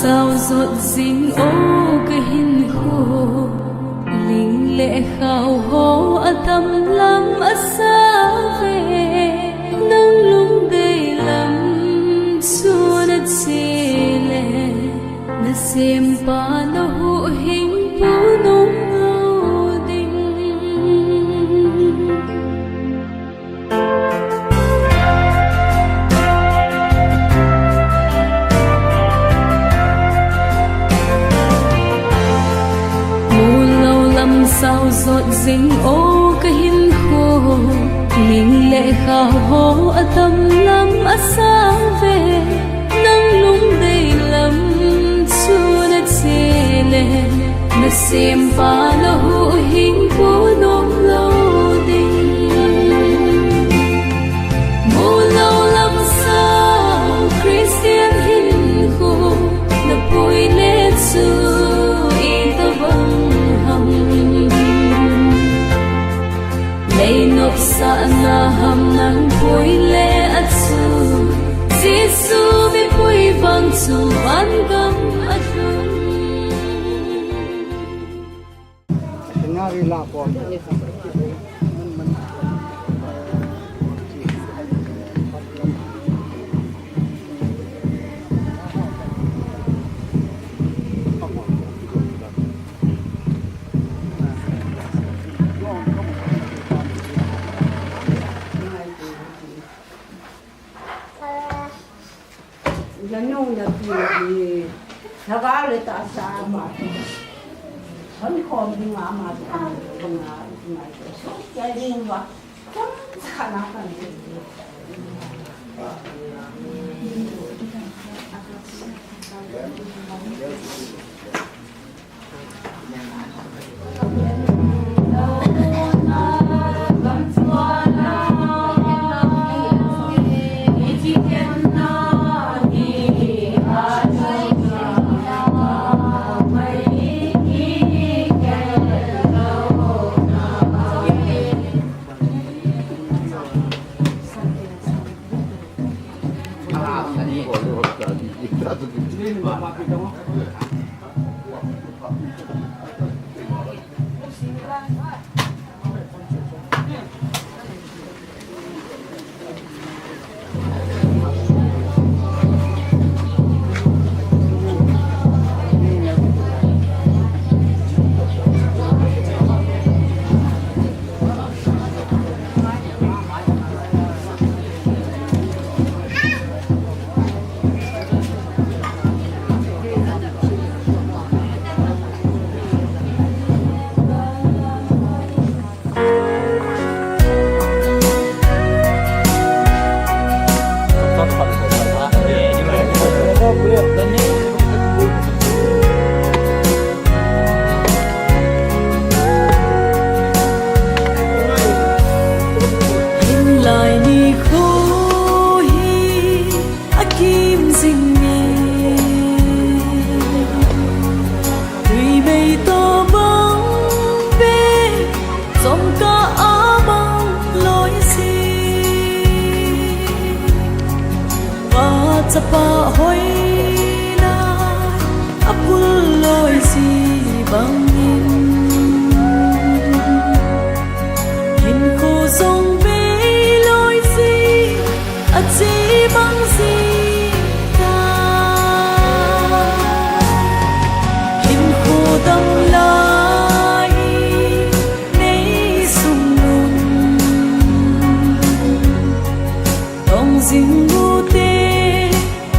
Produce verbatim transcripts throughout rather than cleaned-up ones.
Sao jot jing o ka hinkho, ling le khao ho a tam lam a sa ve. Nang lungdei lam chu na che le, na sempa na huhhingpu nom lo ding. Mu lo lam sao jot jing o ka hinkho, ling le khao ho a tam lam a sa ve. Nang lungdei lam chu na che le, na sempa na huhhingpu nom lo ding. Mu lo lam sao Christian hinkho na pui le chu itobang ham. Lei nopsahna ham nang pui le a chu, Jesu mipui vang chu vangam a lhung. Ngari la pon. Nanu napi ni lhagao le tahsa ama. Hon khom ding ama dinga, dinga, dinga. So, kya ding wa. Chom sa na kan. Lai nikho hi akim jing e. Tui mei to bang be, jong ka abang loi si. Pa chapa hoi la, apul loi si bang in. Hinkho jong be loi si. Achi bang si ta. Hinkho dang lai nei sung un. Tong jing u te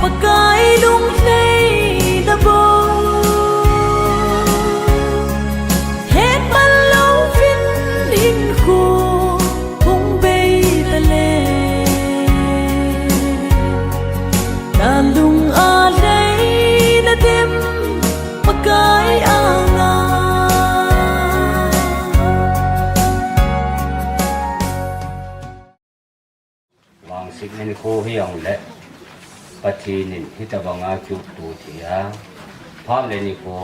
Pakai lung nei na bo. Het man lo vin hinkho hung bei ta le. Na lung a nei na dem Pakai anga. Vangsetna nikho hi jong le, Pathen in hitabanga kiup tu thei a, phat le nikho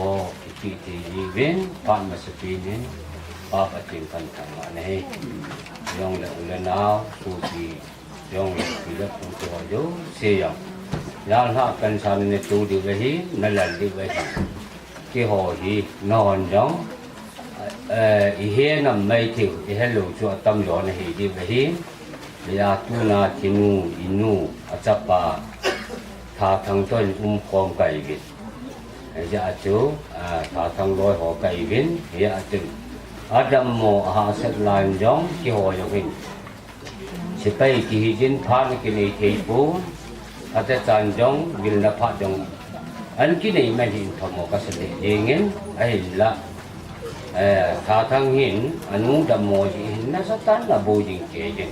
kichih thei hi vin, phat masapen in, Pa Pathen kathangvah nahi. Jong le u le nao, sopi, jong le pi le pu te ho jouse jong. Jan ha kan san ne tu di ve hi, na lal di ve hi. Kiho hi, na hon jong, eh, i he nam mai thiu, i he lo chu atam jo na hi di ve hi. Ya tu na kinu, inu, achapa, tha thang ton um khom kai vi. Hijeh a chu, a, tha thang loi ho ka ivin, hijeh a chu. Adammo, ahahsat lai jong, kiho jong hin. Sepai kihi jin phat kinei thei pon, atachan jong, vilna phat jong. An kinei man hin thamo ka sa le jengin, ahinla. Eh, tha thang hin, anu dammo ji hin, nasa tan na bo jing ke jin.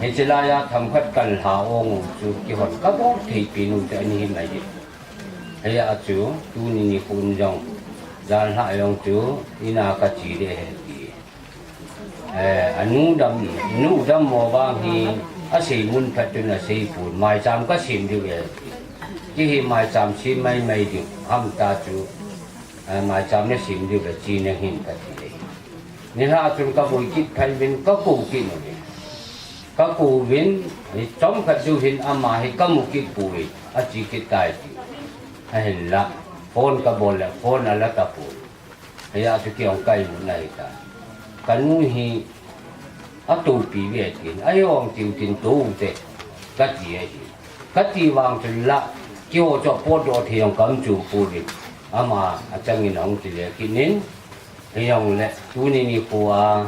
Hiche laiya themkhat kan lha ong u chu, kihon ka bol thei pi nu chu ani hin ahi. Hijeh a chu, tuni nikho jong, jan lha jong chu, ina ka che ding ahi ti. Eh, anu dam, nu dammo vang hi, asei mun phat chun asei pon, maicham ka sem diu ahi ti. Kei hi maicham sem mai mai diu, ham ta chu, eh, maicham na sem diu le che nang hin ka ti le. Nilhah chun ka boi kit phat uvin ka kou kit uve. Ka kou uvin, hi chomkhat diu hin ama hi ka mu kit poi, ache kit tai ti. Ahinla, phone ka bol le, phone ala ta poi. Hijeh a chu kei jong ka imu nai ta. Ka nu hi, atoupi ve tin, ahung tiu tin tou te, ka ti ahi. Ka ti vang chun la, keiho chu apotdoh thei jong ka um chu poi. Ama achangin ahung ti le kit in, hijongle, tuni nikho a,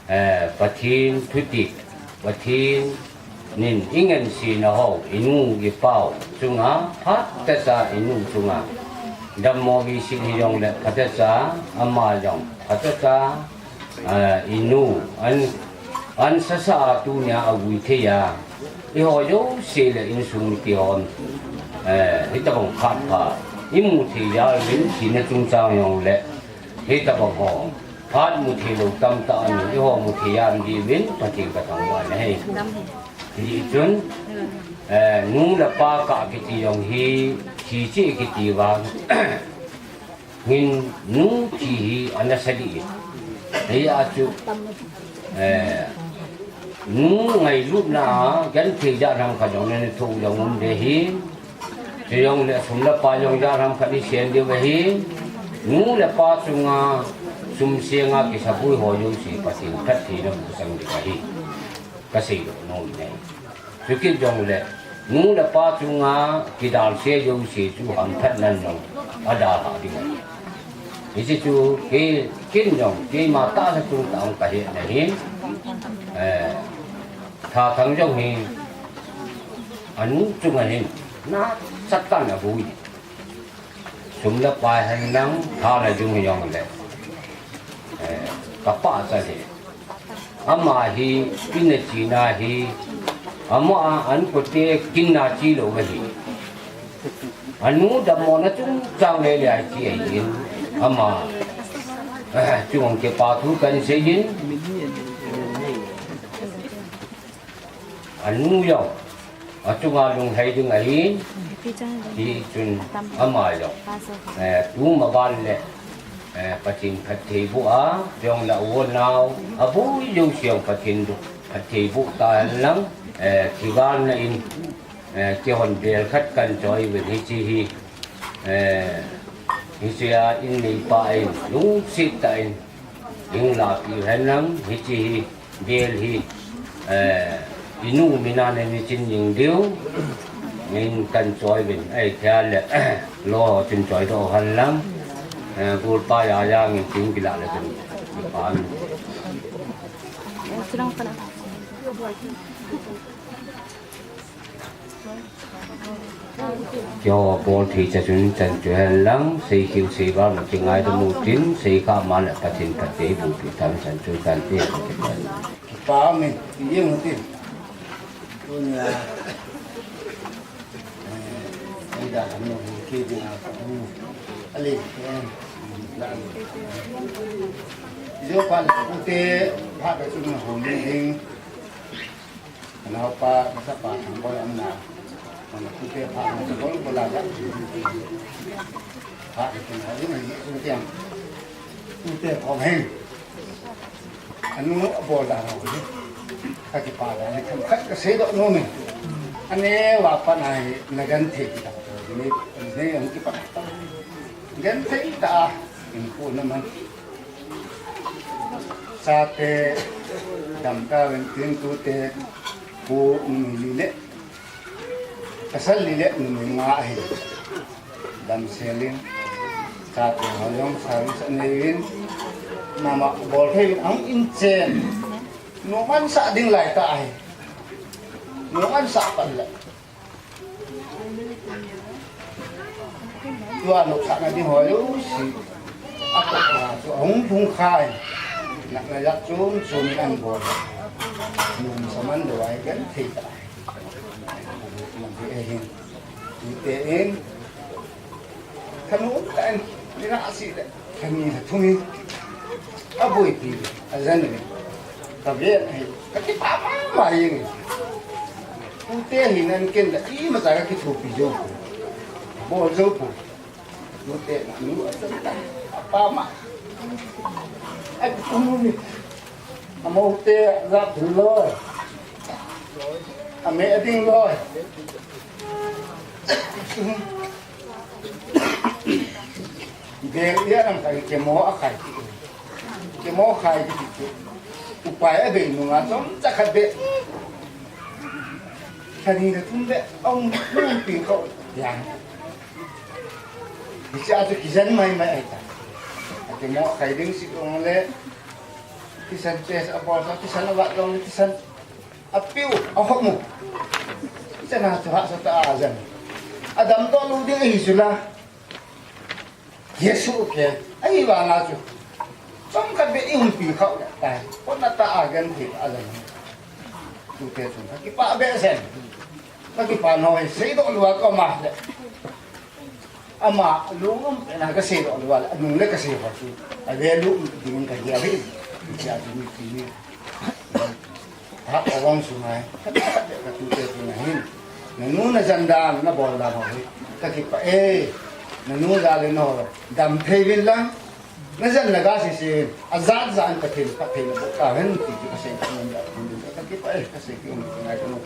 Eh, Pathen thutep, Pathen in i ngansena ho, i nu i pau chunga, phatechan i nu chunga. Dammo veiset hijongle, phatechan ama jong, phatechan, eh, i nu, an, an sasa a tunia avui thei a. Eiho jouse le insung mite hon, eh, hitobang phat pha i mu thei jal uvin, thina chungchang jongle, hitobang ho. Phat mu thei lou tamtah aum in, eiho mu thei a um diuvin, Pathen ka thangvah in ahi. Hijeh chun, eh, nu le pa kah kiti jong hi, thi cheh kiti vang, hin nu thi hi ana sa dih in. Hijeh a chu, eh, nu ngailutna a, genthei jat ham khat jong na thoh jong um ding ahi. Chujongle sum le pai jong jat ham khat i sem diu ahi. Nu le pa chunga sum senga kisaboi ho jouse Pathen phattheina boh sang ding ahi. Ka seidoh nom in ahi. Chukit jongle nu le pa chunga kidalse jouse chu hamphatnan jong adalha ding ahi. Hiche chu kei, ken jong keima tahsa chungtah a ka hetna hin, eh, Thathang jong hi, anu chunga hin, nasatah in aboi. Sum le pai hen lang, tha le jung hijongle. Eh, ka pachat hi. Ama hi, ina chena hi, ama a, an kote, kinna chelou ahi. Anu dammona chungchang le le ahi ahin. Ama, eh, chung kipa thu kahin seiyin. Anu jong, achunga lunglhai ding ahi, hichun ama jong. Eh, tuma val le, eh, Pathen phatthei boh a, jong la u nao, aboi jouse jong Pathen phatthei boh tahen lang, eh, kigalna in, eh, kihon bel khat kahin choi uvin hiche hi, eh, hiche a in neipa in, lungset tah in, Hung lahpeh hen lang, hiche hi, bel hi, eh, inu mina nei chin jing diu, nei kahin choi uvin, ahithei le, lo chun choi doh hen lang, eh, golpa ja jang in chin kila le chun, pan. Keiho bol thei cha chun chan chu hen lang, sei khiu sei val na kingaidam u tin, sei kha ma le Pathen phatthei boh peh tan chan chu tante. Kipa min, ti jeng u tin. Tunia, eh, ida ham no ki ding a, ale, eh, la. Jo pa le, ute, pha ka chu no ho ni ding. Anaopa, nasapa, Thangboi, amna. Mana pute pha, na bol bola ja. Pha, na kin ha, ni, ni, ni, tiang. Pute pha, hen. Anu, bola, na, ni. Ka kipa, na, ni, kan, kan, ka sei doh nom e. Aneo a pat a hi nagenthei ta. Ni, ni hung kipat. Genthei ta. Inko naman. Chate, damta ven tin tute, pu numei li le, pasal li le numei nga ahi. Damsel in, chate ho jong service anei in, mama bol thei in, ahung in chen. Numan sah ding lai ta ahi. Numan sah pan le. Tua nopsahna ding ho jouse. Akoh na chu ahung lhung khai. Natna jat chom chom in an bol. Nom saman lou ahi genthei ta. Ahin. Tute in. Kanu ka en, ni na si le, kani sa thumi. Aboipi, ajan ni. Ka ve, ai, ka kipah mama jeng. Tute hi nan ken da, imacha ka kithopi jou. Bol jou pu. Tute na nu ajan ta. Apa ma. Ai, kunu ni. Amo te, rap loi. Ame ading loi. Bel ia lam khai kemo a khai. Kemo khai ki ki. Upai a bei nunga chomcha khat be. Kani le thum be. Ong nung pi ko. Ya. Hiche a chu kijen mai mai ahi ta. Kemo khai ding si ko le. Kisan pes a bol sa kisan a vat long kisan. Apiu, ahom u. Chana chu hahsa tah a ajan. Adam doh lou ding ahi chu la. Jesu ke. Ahivanga chu. Chomkhat be i umpi khah le tai. Kona tah a genthei ajan. Tute chun ka kipah behseh. Ka kipah noi seidoh lou a ka um a le. Ama lungum pen a ka seidoh lou a le. Anung le ka sei ho chu. A value um ding ka gel hi. Hiche a chu mipi ni. Tha ka vang sunga hi, ka tute tu na hin. Nanu najan dan, nabol dan ho hi. Ka kipah e. Nanu ja le nao, damthei uvin lang. Najan naga sese uvin. Ajat jat in Pathen, Pathen nabol tahen, ti chu ka sei ka ngai ka um, ka kipah e, ka sei ka um, ka ngai ka um.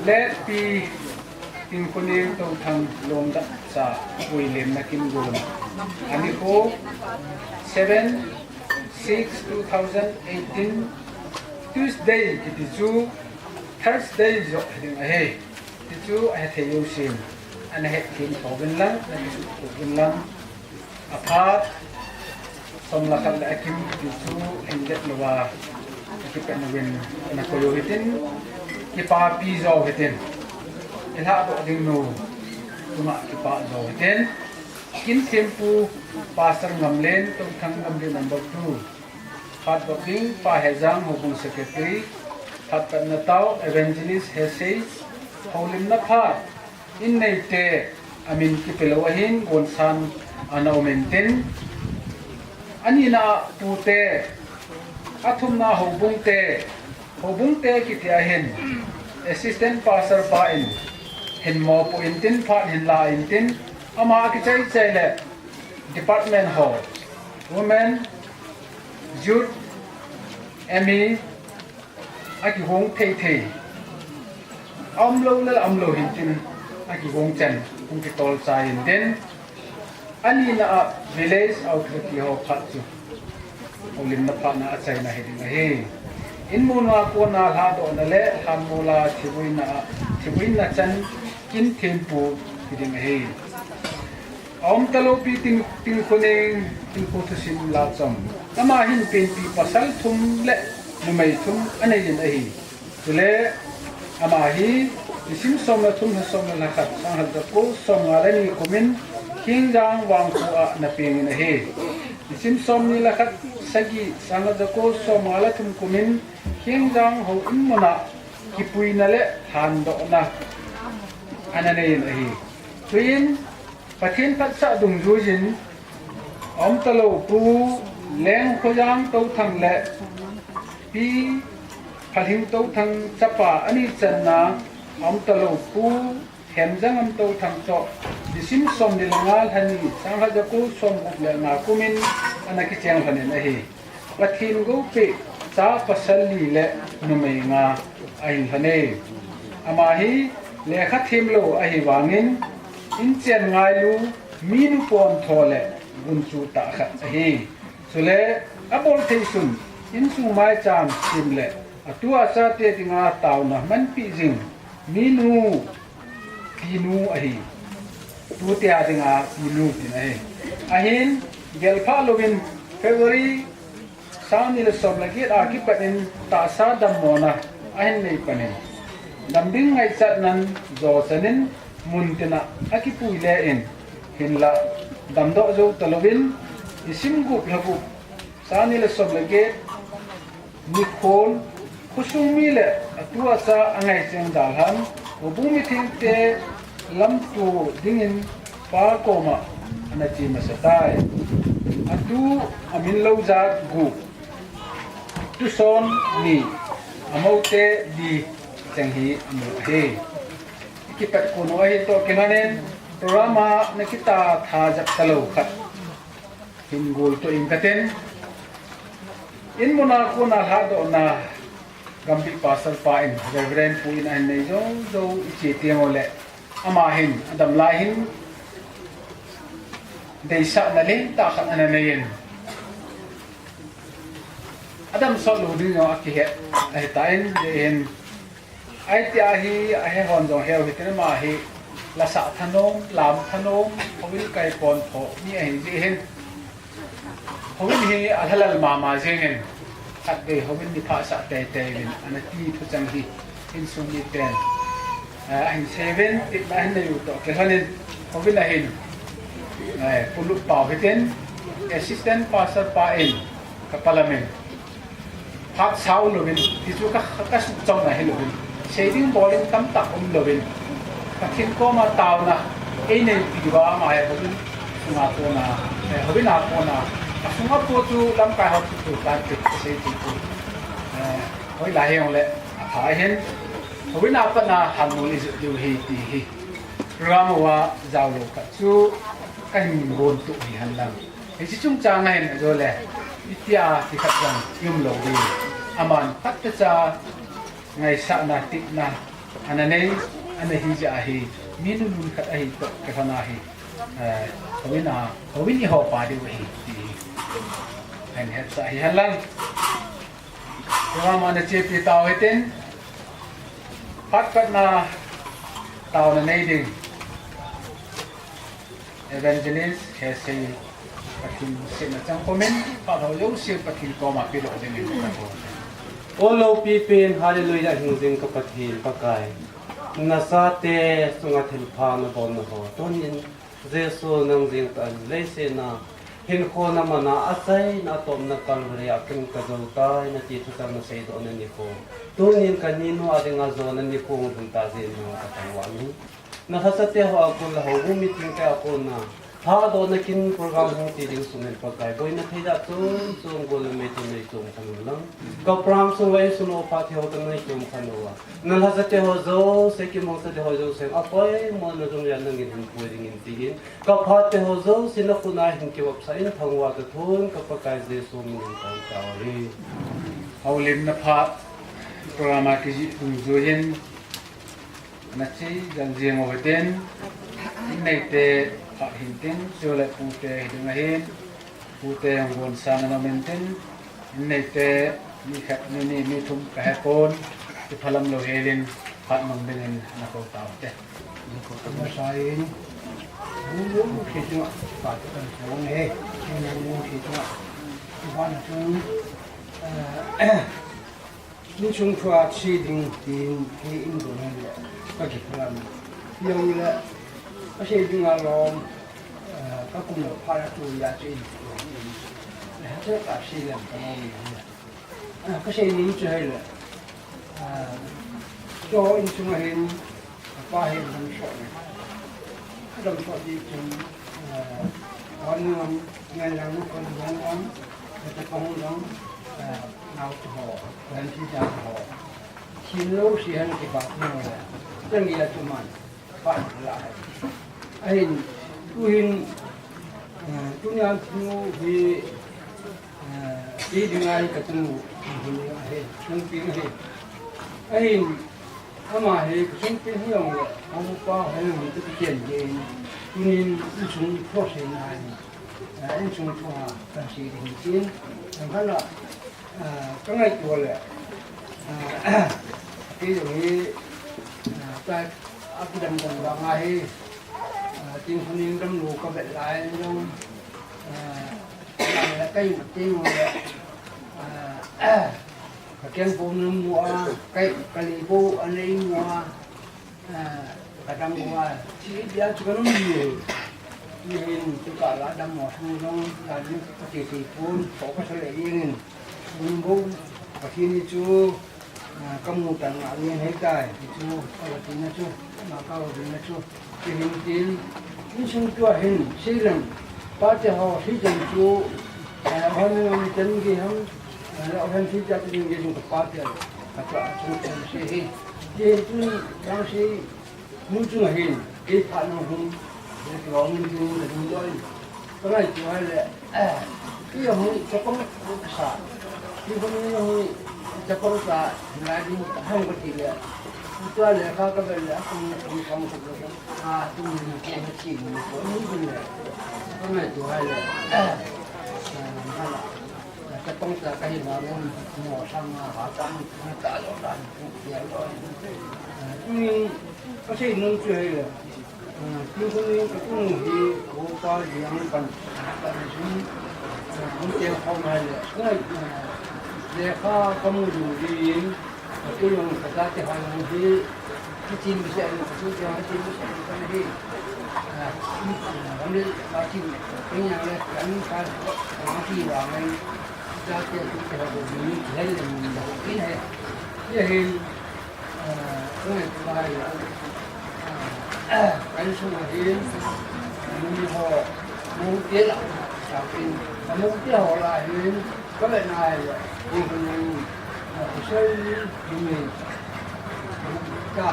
Letpi Tinkhoneng Touthang Lomdap cha Puilemna Kimgon. Anikho seven six two thousand eighteen Tuesday kiti chu Thursday joh hiding ahi. Ti chu ahethei jousen ana hethem uvin lang, ana kisuh uvin lang. Aphat, som le khat le akim kiti chu hin det louva, akipet uvin, ana koi u hitin, kipapi jou hitin. Ilhahdoh ding nu, chunga kipah jou hitin. Kin thempu, Pastor Ngamlen, Touthang Gamri number two. Phat dot ding, Pa Hejang, Houbung Secretary. Phat patna tao, Evangelist Hesei, houlimna phat. In neite, amin kipe lou ahin, gonsan, ana um intin, anina pute, athumna houbungte, houbungte kiti ahin, assistant pastor pa in hin mopo intin, phat hin la intin, ama akichai chai le department ho, women, youth, M E, akihong thei thei. Aum lou le aum lou hintin, akihong chan, hung kitol chai intin. Anina a village authority ho phat chu, houlimna phatna achaina hiding ahi. Inmun a kona lhadohna le lhanmol a thibuina a, thibuina chan kin thempu hiding ahi. Aum talou pi Ting, Tingkhoneng, Tingkho thusim la chom. Ama hin penpi pasal thum le numei thum anei in ahi. Chule ama hi nisim som le thum, lha som le lha khat, sang khat ja ko som nga le ni kumin Khengjang Vangkho a ana peng in ahi. Nisim som ni le khat, sagi, sang khat ja ko som nga le thum kumin Khengjang houin mun a kipuina le lhandohna ana nei in ahi. Chuin Pathen phatsah dungjuiyin aum talou Pu Lengkhojang Touthang le Pi Phalhing Touthang chapa ani channa aum talou Pu Hemjangam Touthang toh nisim som ni le nga, lha ni, sang khat ja ko som gup le nga kumin ana kicheng lhon in ahi. Pathen goupi cha pasal li le numei nga ahin lhon e. Ama hi lekha them lou ahi vangin, inchen ngailu, minu pontho le gunchu tah khat ahi. Chule abol thei sun, insung maicham sem le atu a chate dinga taona manpi jing minu, pinu ahi. Tutea dinga pinu tin ahi. Ahin, gelphah louvin February sang ni le som le get a kipat in tahsa dammona ahin nei pan in, dam ding ngaichatnan jo chan in mun tin a akipui le in, hinla damdoh jou talouvin, nisim gup lha gup, sang ni le som le get, nikhon, khosung mi le atu a cha angai cheng dalhan, houbung mithengte lamto dingin Pa koma ana che masa tai. Atu amin lou jat gup, tuson ni, amoute li cheng hi amu ahi. Ikipat kon u ahi toh kilhon in, program a nakita tha jat talou khat hin gol toh ing katin. Inmun a kona lhadohna Gambih Pastor pa in, Reverend Pu in ahin nei jou jou iche teng u le, ama hin adam lai hin deisahna lentah khat ana nei in, adam sot lou ding jong akihet ahitan, dei hin, ahi tia hi ahe hon jong heu hitin, ama hi lasah thanom, lam thanom, houin kai pontho mi ahi jeh hin, houin hi alhalal mama jeng in, khatvei houin ni phasah teitei uvin ana ti thucheng hi insung miten, eh, ahin sei uvin, tepna ahin nei u toh kilhon in, houin ahin, eh, Pu Lutpao hitin, Assistant Pastor pa in, ka palam in, phat sao louvin, ti chu ka, ka suhchomna hi louvin, sei ding bol ding tamtah um louvin, Pathen koma taona eineipi uva ama hi houin sunga kona, eh, houin a kona, asunga po chu lamkai ho chu tu tan ti ka sei chu tu, eh, hoilai hijongle apha ahin, houin a pat a lhanmol ijot diu ahi ti hi program uva jaolou khat chu kahin gon tup hi henlang. Hiche chungchang a hin ajole, itia ti khat jong ium lou ding. Aman phatechan ngaisahna, tepna ana nei, ana hi jeh ahi, mi nunung khat ahi toh kilhon ahi. Eh, houin a, houin ihopa diu ahi ti hi ahin hetsah hi henlang. Program ana chepi tau hitin, phat khat na taona nei ding Evangelist Hesei, Pathen sihna chang komin, phat ho jouse Pathen koma pedoh dingin ka bol. O loupi pen, Hallelujah, hingjing ka Pathen Pakai. Nachate chunga thilpha nabolna ho, tunin Jesu nang jeng tah in leiset a hinkho naman a, achaina atopna Calvary a ken kajou tai nati thuchang naseidohna nikho. Tunin kaninu a dinga jona nikho hung lhung tah jeh in nang kathangvah in. Nalhachate ho a kon le houbung meeting te a kon a Thadohna kin program hung ti ding sungin Pakai, boina thei da chom chom gol le mei tun nei chom khan u lang. Ka program sung vai sung o pa thei ho kan nei chom khan u a. Na la sa te ho jouse, ki mong sa te ho jouse, a poimo na jong ya nangin hin pui ding in ti in. Ka phat te ho jouse na khut a hin ki vop sa in thangvah ka thon, ka Pakai Jesu min in ka tao ri. Houlimna phat program a kijih dungjuiyin, na chi jal jing u hitin, in neite phat hin tin, chule pute hi ding ahin, pute hung gon sa na nom in tin, in neite mi khat, mi ni, mi thum ka he pon, kiphalam lou helin, phat mang dingin na ko tao te. Ko tao sa in, mu mu mu khi chunga, phat kan ko he, mu mu mu khi chunga, ban chung, eh, Insung thua sei ding tin, kei in dong le, ka kiphalam. Jong le, ka sei ding a lom, eh, ka kum le pha le tu ya chu in. Le ha chu ka sei lem ka lom le. Eh, ka sei ning chu hei le. Eh, cho insung a hin, Apa hi dam sot ni. Dam sot di chun, eh, wan ngam, ngai lang nu kon wan ngam, kata kong lang, eh, nau tu ho, wan ti jang ho. Sin lo si han ki bak ni ho le. Tang ya tu man, bak la hai. Ahin, tu hin, eh, tu nian tu hi, Aa, ti ding ahi ka tung, tung ahi, tung ping ahi. Ahin, ama hi ka tung ping hi jong le, ama pa hi jong le ka ti ken ken. Tunin insung thua sei na hi. Aa, insung thua kan sei ding tin. Kan khan la, aa, ka ngaito le. Aa, ti jong hi, aa, ta, a ki dam dam vang ahi. Aa, tin khuning dam lo ka vet lai jong. Aa, Ka in teng le, ah, ka keng po na mu a, ka, ka lei po a nei mu a, ah, ka dam po a, chi dia chu ka nung ni. Ni hin tu ka la dam mo sung jong, la ni ka ti ti pun, ko ka sa le ni hin. Mun bo, ka ti ni chu, Ah, ka mu tan a ngen hei tai, ti chu, ka va tina chu, ma ka va tina chu, ti hin tin, insung tua hin, sei leng, pa te ho, sei leng chu, ah, hon ni tan gi ham, ah, la hon sei ta tin gi jung ka pa te, ka ta chung chung sei hi. Ti hin tun, rang sei, Mun chunga hin, kei phat nung hin, le ki vang mun chunga hin loi. Ka ngaito a le, eh, i a hung chapang sa. I hung i hung chapang sa, na din hang ka ti le. Tua le ka ka bel le, a kung kung kung kung kung. A, tu ni ko na chi ni ko ni le. Ka ngaito a le, eh, eh, hala. Chapang sa ka hin vang mo sang a ha tang, ta lo tang, ya lo. Eh, tu ni Ka sei nom chu hei le, ah, tin khuning ka tung hi, ko pa liang kan, kan jin, ah, mun te khom hei le, ngai, ah, lekha ka mu du din, ka tu jong ka ta te hoi jong hi, ki chin mi se, ka tu te hoi chin mi se, ka hi, ah, ah, ram le ka chin, ka yang le, kan ka, ka ki wa ngai, ka te tu te hoi jong hi, hei le mun da, in hei, ye hei, Kan sung a hin, mi ho, mong te la, sa kin, mong te ho la hin, ka le nai, ni ko ni, ko sai ni, ni, ka,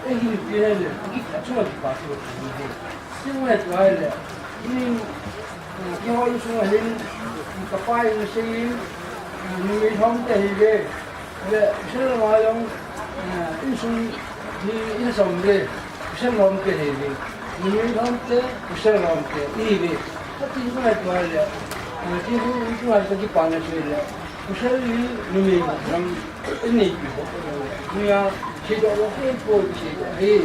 e hin pi le, ki ta chua ki pa tu ni. Ti mo le, ni, Keiho insung a hin, ka pa in asei in, numei lhom te hi ve. Le, pasal lama jong, insung hi in som ve. Pasal lhom te hi ve. Numei lhom te, pasal lhom te hi ve. Ka ti ko na tua le. Ti ko in tua ka kipana se le. Pasal hi numei jong in nei pi ko. Nia, seidoh lou kei poi, seidoh hi.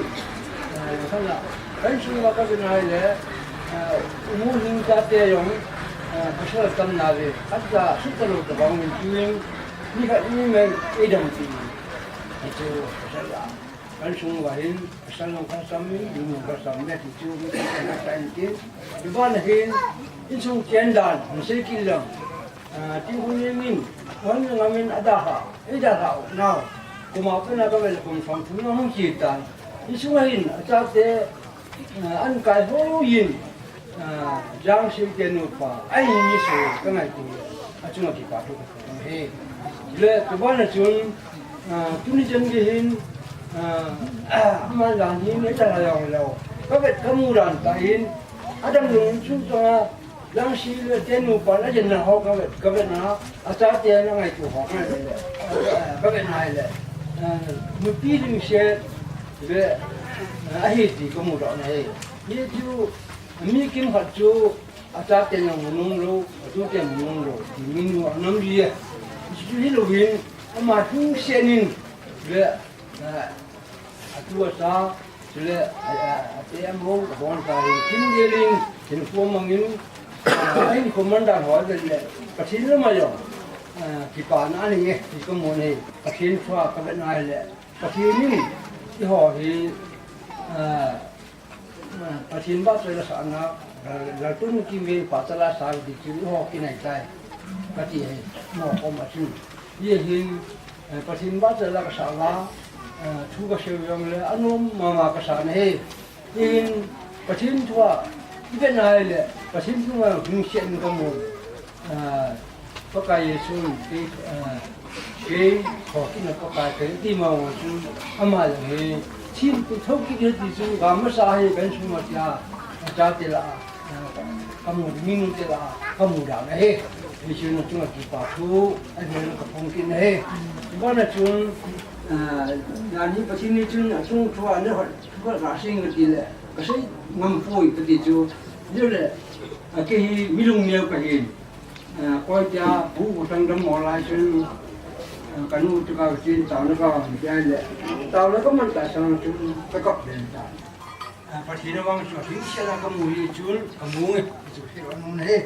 Sana, kan sung ma ka bina le, umu hing ta te jong, pasal tam na ve. At ka, sut ta lou ta bang min tuing, ni khat ni men, e dam ti. Hichu, pasal la. Kan sung va hin, pasal long ka sam min, ni ka sam le, hichu, ni ka sam min, ni ba na hin, insung chen dan, ni sei kin lang. Ah, ti hun ni min, hun ni ngamin ada ha, ida ha, nau. Kuma pena ka vel kum fam thum na hung ki tan. Insung a hin, achate, Ah, an kai ho yin, ah, Jangsil te nupa, ai ni su ka ngai tu le, a chunga kipa thu ka thum he. Le, tu ba na chun, ah, tuni jan ge hin, ah, ah, ama jan hin, e ta la yong lo. Ka vet ka mu ran ta hin, Adam lung chu chunga, Jangsil te nupa na jen na ho ka vet, ka vet na, a cha te na ngai tu ho ka vet le. Ka vet na le. Ah, nupi ling se le, ah, a hi ti ka mu do na he. Ni chu, mi kim khat chu, a cha te na mu nung lo, a tu te mu nung lo, ti min wa nam li e. Chu hi lo hin, ama hung se nin, le, ah, a tu a sa, chule, a, a, a te a mo, a bon ta hin, kin ge ling, hin pu mangin, ah, a hin pu man dan ho le le, Pathen le ma yo, ah, kipa na ni nge, ti ka mo ni, Pathen chua ka be na le, Pathen in, i ho hi, ah, Pathen ba choi la sa na, la, la tun ki ve pa cha la sa di ki ho ki nai tai. Ka ti he, mo ko ma chu. Ye hin, eh, Pathen ba cha la ka sa la, eh, thu ka se yong le, anom mama ka sa na he. Ye hin, Pathen thua, i ve na le, Pathen thua hung se ni ka mo. Ah, Pakai Jesu, kei, ah, kei, ho kina Pakai kei, ti ma wa chu, ama le he, chin tu thau ki de ti chu, ga ma sa he, kan chu ma tia, a cha te la, ah, ka mu, mi nu te la, ka mu da na he, ni chu na chu ma ki pa thu, a he na ka phong ki na he. Ba na chu, ah, na ni pa chin ni chu, a chu thu a ne ho, ko la sing ka ti le, ka sei ngam poi ka ti chu, ni le, a ke hi mi lung neo ka hi. Eh, koi tia, bu bu tang dam mo lai chun, eh, ka nu tu ka chin tau na ka hon tia le. Tau na ka man ta sang chun, ka kap den ta. Eh, Pathen a vang chu, hin sia la ka mu hi chun, ka mu nge, chu hi ro nu ne.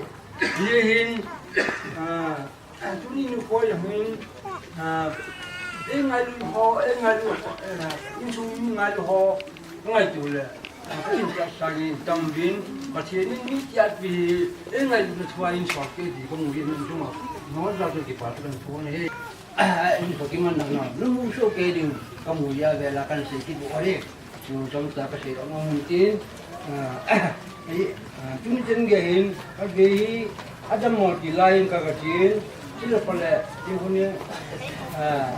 Ni hin, eh, tu ni nu koi hin, eh, e ngai lu ho, e ngai lu, eh, in sung ngai lu ho, ngai tu le. Ka in ka sangin tam vin, Pathen in mi kiat pi hi, e ngai na thua in suak ke ti ka mu in chunga. No za tu ki pa tu kan thu ne he. In ko ki man na na, lu mu so ke ding, ka mu ya ve la kan se ki bu he. Chu chom ta ka se ka mu tin. Ah, ai, ah, tu ni chen ge hin, ka ge hi, Adam mo ti lai in ka ka chin, ti lo pale, ti hu ni, ah,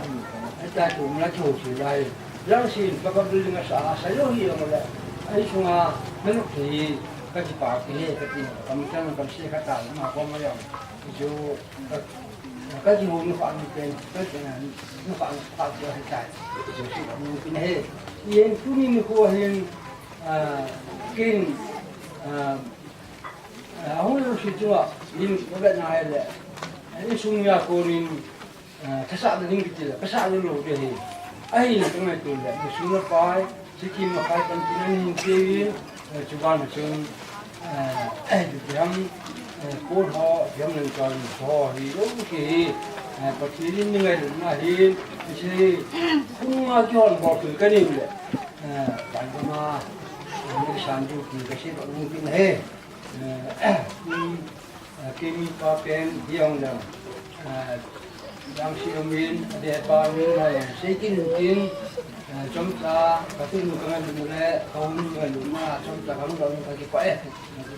ai ta tu na chu si lai. Jangsil, ka ka building a sa, sa yo hi yo le. Ai sunga, na nuk hi, ka ki pa ki he, ka ti, ka mi chang, ka se ka ta, ma ko ma yo. Chu, ka, ka ki hu ni fa ni pen, ka ki na, ni fa ni fa ki he ta. Chu si ka mu ki he. Yen tu ni ni ko hin, ah, kin, ah, Ah, hung lou si chunga, in ko be na hai le. Ah, in sung ya ko nin, ah, thasa na ding kiti le, thasa na lou de hi. Ahi na ka ngai tu le, in sung na pai, si ki ma pai kan tin an hin ke wi, eh, chu ba na chung, eh, eh, ju ti ham, eh, ko ho, ti ham nan ka ni ho hi, lou ki hi, eh, pa ki ni ngai na hi, si, kung ma ki hon bo tu ka ni le, eh, ban ko ma, eh, ni san ju ki ka si ba ngu ki na he. Eh, hmm, eh, kei mi pa pen hi ong leng. Eh, Jangsil min, a de pa min ma leng. Sei kin tin, eh, chomcha, ka tu nu ka ngai lu le, ka hung nu ngai lu na, chomcha ka hung ka hung ka ki pa e.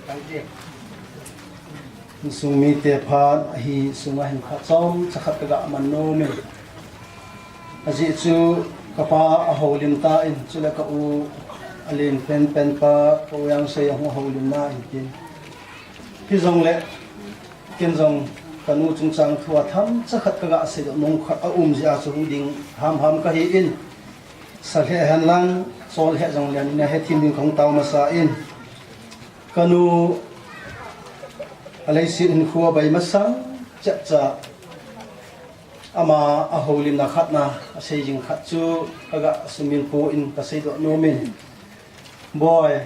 Tang te. Sung mi te phat, ahi sung a hin khat chomcha khat ka ga man nom e. Ajeh chu ka pa a houlim ta in, chule ka u a len pen pen pa, ka u Jangsei a hung houlim na in tin. Hijongle, ken jong ka nu chungchang thu a themcha khat ka ga sei doh nom khat a um jeh a chu hung ding ham ham ka hi in. Sa lheh hen lang, chol lheh jong le, na he thim ding ka hung tao masa in. Ka nu a leiset hinkho a bai masang chep cha. Ama a houlimna khat na, a sei jing khat chu ka ga sumil po in ka sei doh nom in. Boi,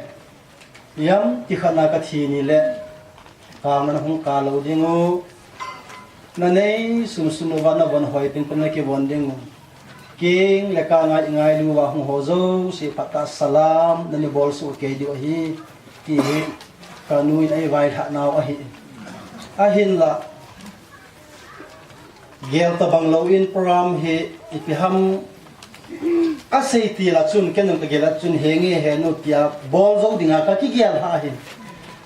iam ti khat na ka thi ni le, kang na hung ka lou ding u. Na nei sum sum uva na von hoi pen pen na kivon ding u. King le ka ngai ngai lu uva hung ho jouse phat a salam na ni bol soh kei diu ahi, ti hi ka nu in ei vailhah nau ahi. Ahinla, gel tabang lou in program hi ipi ham Asei til a chun, ken jong kagel a chun, henge henu tia bol jou dinga kakigel lha ahin.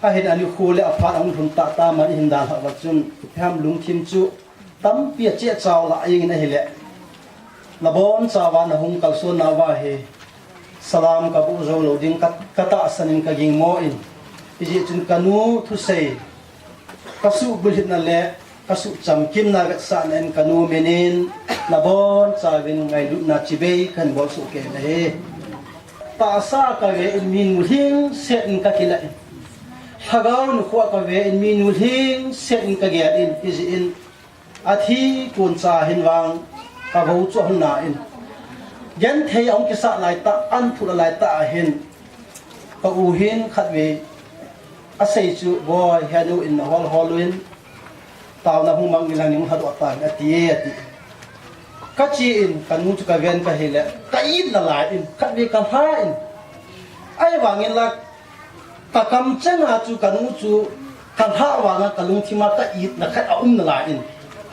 Ahin anikho le aphat ahung lhun tah tah man ihin dalhah uva chun, ipi ham lungthim chu tampi acheh chau lah jengin ahile. Nabonchauva nahung kalson nauva hi salam kaboh jou lou ding ka, katahsan in kagingmo in. Hijeh chun kanu thusei, kasuhbulhitna le kasuhchamkimna vetsahna in kanu minin nabonchauvin ngailutna chibai kahin bolsoh kei ahi. Tahsa kave in mi nu lhingset in kakilah in, lhagao nikho kave in mi nu lhingset in kagel in, hijeh in athi koncha hin vang kavou chu ahung na in, genthei ahung kisah laitah, an phut laitah ahin, ka u hin khatvei asei chu, boi, henu in nahol hol uvin, taona hung mang inlang nahung lhadoh tan, ati e, ati. Kache in, kanu chu kaven kahile, ka-it nalai in, khatvei kalha in. Ahivangin la, kakamcheng a chu kanu chu kalhah vanga kalungthim a ka-itna khat aum nalai in,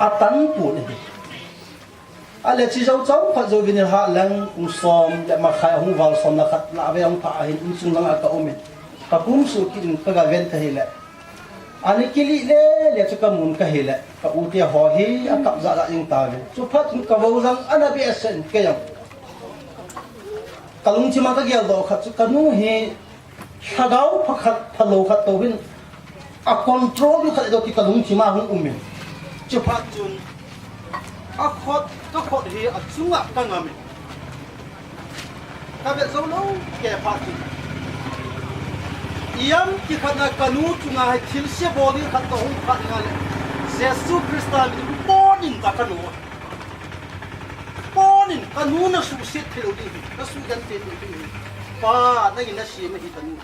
atan pon ahi. Ale chejou chomkhat jouvin ilhah leng, pung som le makhai ahung val, som le khat lah vei ahung phah ahin, insung langa kaum in, kakum suh kit in kagaven kahile, ani kilih lele chu kamun kahile, ka u te ho hi akap jahjah jeng tauve. Chuphat chun kavou jong ana behseh in, kei jong kalungthim a kageldoh khat chu kanu hi lhagao pha khat, phalou khat tou hin, a control u khat doh ti kalungthim a hung um in. Chuphat chun, akhut, kakhut hi achunga kangam in, kavet jou lou kei phat chun, ijemti khat a kanu chunga hi thilse bol ding khat kahung phat nga le, Jesu Christa min in pon in ta kanu. Pon in, kanu nasuhset thei lou ding hi, nasuhgenthei lou ding hi. Pa, nangin nasem ahi kanu.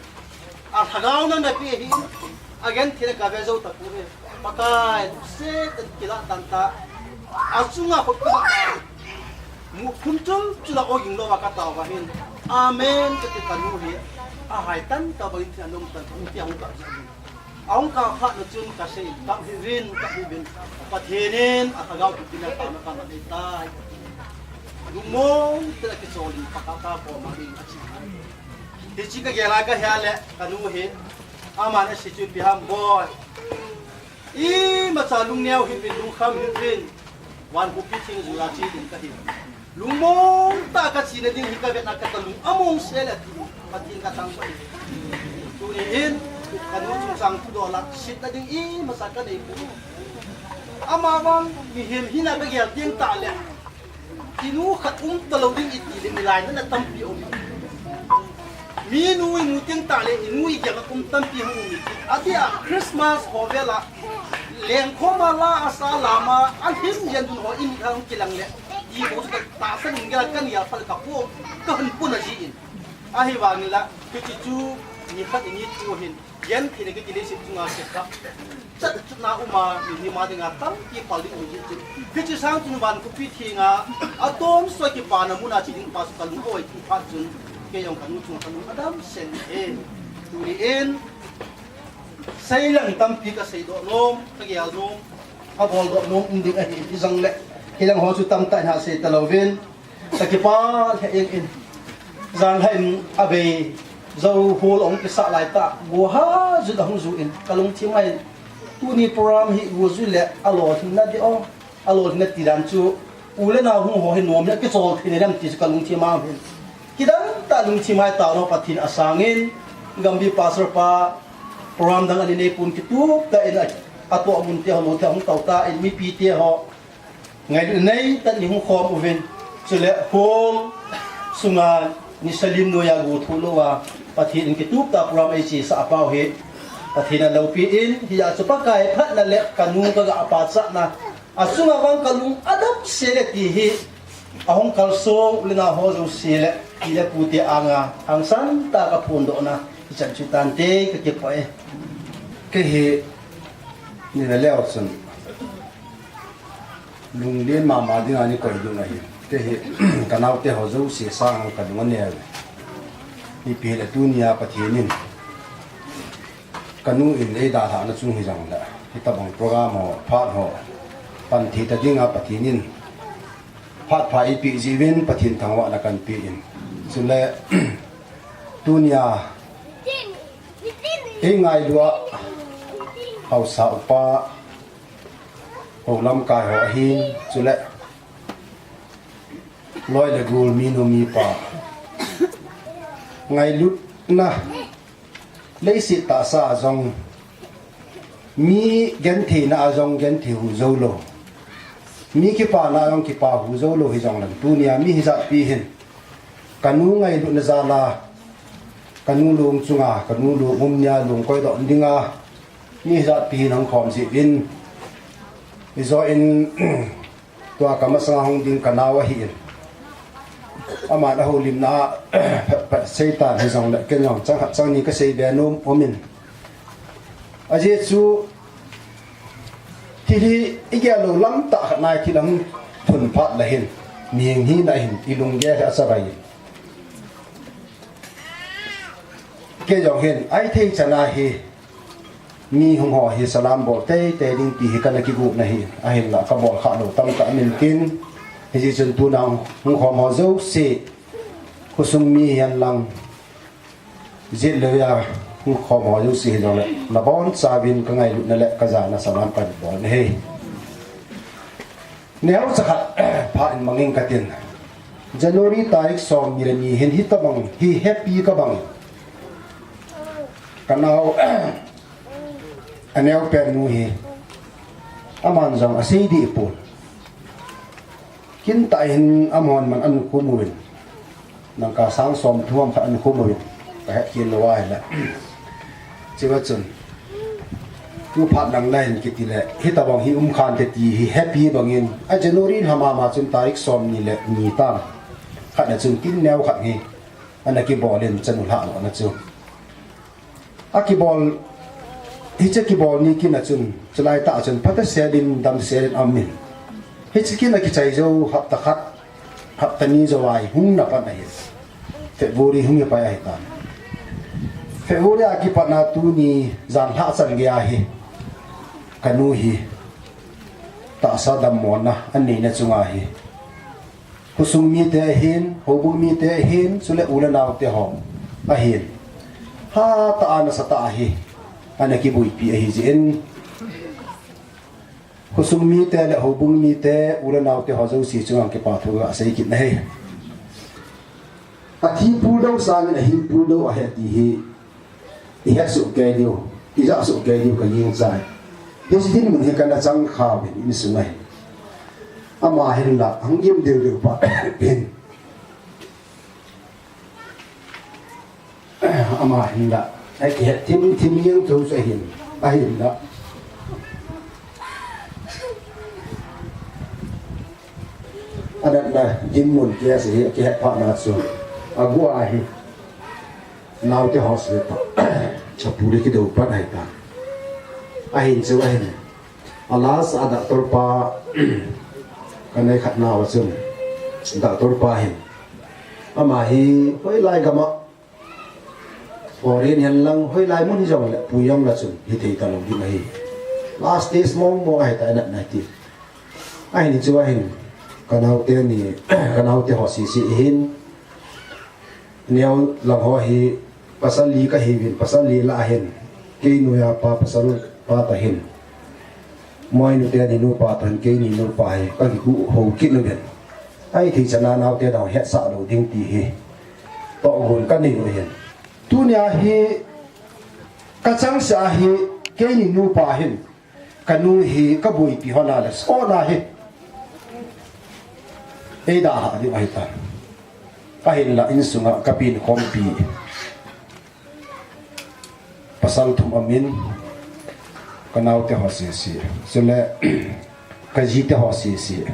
Alhagao nang napeh ahin, agentheina kave jou tapouve. Pakai, lungset in kilah tan ta. Achunga khut kasa ta. Mu khum chul chula oging louva katao uva hin, amen kati kanu hi. Ahai tan ta bangin thina nom tan ta, hung ti ahung kap jeh in. Ahung kap phat na chun kasei, kap hih uvin, kap hih uvin. Pathen in alhagao thupina taona kaman ahitai. Lungmong tah a kichol in Pakai koma ding achi. Hiche kagel a kahe le kanu hi, aman asei chu ipi ham boi, imacha lungneo hih uvin, lungkham hih uvin, van khopi thingjol a che ding kahi. Lungmong tah a kachena ding hi kavetna kata lung among sel e, Pathen kathangvah e. Tuni hin kanu chungchang thudol a setna ding imacha kanei poi. Amavang mihem hina kagel teng tah le, inu khat um talou ding iti le, milainatna tampi um e. Mi inu imu teng tah le, inu igel a um tampi hung um e. Adeh a Christmas ho vel a lengkhom a la asa lam a, alhim jen dun ho imit a hung kilang le, ti bou chu katahsan in gel a kani a phal kapo, kahung pun aji in. Ahivangin la, hiche chu nikhat ini chu hin, gentheina kiti leiset chunga kikhah chat chutna um a, mihem a dinga tampi pal ding ahi chu. Hiche sang chun van khopi thenga, atonsot a kipana muna che ding pa chu kalung oi tu phat chun, kei jong kanu chunga kalung adam sel e. Tuni in, seilang tampi kaseidoh nom, kagel nom, kaboldoh nom um ding ahi, hijongle, hilang ho chu tamtah in hasei talouvin, kakipah lheh jeng in. Janhi in avei jou hol ahung kisah laitah, go ha jut ahung ju in, kalungthim a hin, tuni program hi go ju le alolhinna ding o, alolhinna ti dan chu, u le nao hung ho hi nom le kichol thei nem ti chu kalungthim a um hin. Kidang tah lungthim a hi taona Pathen asang in, Gambih pastor pa, program dang ani nei pon kitup tah in a, atoh mun te ho, lou te hung tou tan, mipi te ho, ngailutna nei tah in hung khom uvin, chule hall sunga nisa lim noiya go thou louva, Pathen in kitup tah program eichesah a pau hi, Pathen in alopi in, hijeh chun Pakai phatna le kanu kaga pachatna, achunga vang kalung adam sel e ti hi, ahung kalsong u le nao ho jouse le, pi le pu te anga, hangsan tah a kaphondohna, hichan chu tante, kakipah e. Kei hi, ni veleu chun, lunglen mama dinga nei koi ding ahi. Kei hi, kanaote ho jouse sanga kalung aneo e. Ipi hile tunia Pathen in kanu in eidalhahna chung hijongle, hitabang program ho, phat ho, pan thei ta dinga Pathen in phat pha eipeh jiuvin Pathen thangvahna kahin pe in. Chule tunia eingailu a haosa upa, hou lamkai ho ahin, chule loi le gol, minu mipa, ngailutna, leiset tahsa a jong, mi gentheina a jong genthei hu joulou, mi kipana a jong kipa hu joulou hijongleng, tunia mi hijatpi hin kanu ngailutna jal a, kanu long chunga, kanu long um nia long koidoh dinga mi hijatpi hin ahung khom jiuvin, hijo in tua kamasanga hung ding kanao ahin, aman ahoulimna a phat phat seitan hijongle ken jong chang khat chang ni kasei be nom umin. Ajeh chu thil hi igel lou lamtah khat nai, thil ahung thun phat le hin, mihem hina hin ilunggel hi achavai in. Kei jong hin ahithei chan a hi, mi hung ho hi salam bol teitei ding ti hi kana kigotna ahi, ahinla kabol khah lou tamtah umin tin, hijeh chun tuna hung khom ho jouse, khosung mi hihen lang, jet lou a hung khom ho jouse hijongle, nabonchauvin kangailutna le kajana salam kahin bol ahi. Neocha khat pha in mang inge katin, January tarik somni le ni hin hitobang hi happy kabang in, kanao aneopen nu hi, aman jong asei deh pon, kintah in amahon man ahin khum uvin, dangka sang somthum ham khat ahin khum uvin, kahetkhel lou ahile. Chua chun tu phat lang lain kitile hitobang hi umkhante ti hi happy bangin, a January lha mama chun tarik somni le ni tam khat na chun kin neo khat hi ana kibol in, chanu lhahna chu akibol, hiche kibol ni kin a chun, chulai tah a chun phatah selin damselin aumin, hiche kin akichai jou hapta khat, hapta ni jou a hi hung na pan ahi. February hung hi pai ahitan, February a kipatna tuni jan lhah chan geiya hi kanu hi tahsa dammona aneina chunga hi khosung mite ahin, houbung mite ahin, chule u le naote ho ahin, hatah a nasatah a hi ana kiboipi ahijeh in, khosung mite le houbung mite, u le naote ho jouse chunga kipa thu kasei kit ahi. Athi puldou sangin ahin puldou ahi ti hi ihet soh kei diu, ijah soh kei diu kagingchai. Hiche dinmun hi kana chang khauvin insunga hin, ama hinla hung gim deudeu pa hin, ama hinla akihet thim thim jeng thou chu ahin, ahinla anatna dinmun kia se hi akihet phatna chu agu ahi. Naote ho se pa, chapu le kidou pan ahitan, ahin chu ahin, a last a doctor pa kanei khat nao a chun, doctor pa hin, ama hi hoilai gam a, foreign hen lang hoilai mun hijongle pui jongle chun hithei talou ding ahi. Last stage mong mong ahitai, anatna ti. Ahin chu ahin, kanaote ni, kanaote ho sese ahin, neo lang ho hi pasal li kahiuvin, pasal li lah a hin, kei noiya pa pasal pa tah hin, moinu teni nupa tah hin, keini nupa hi kakikhuh hou kit uvin. Ahithei chan a naote dang hetsah lou ding ti hi tohgon kanei u ahin. Tunia hi kachangseh a hi, keini nupa hin kanu hi kaboipi hon a le sona hi eidalhah diu ahitan. Ahinla insunga kapin khompi pasal thum aumin, kanaote ho sese, chule kajite ho sese,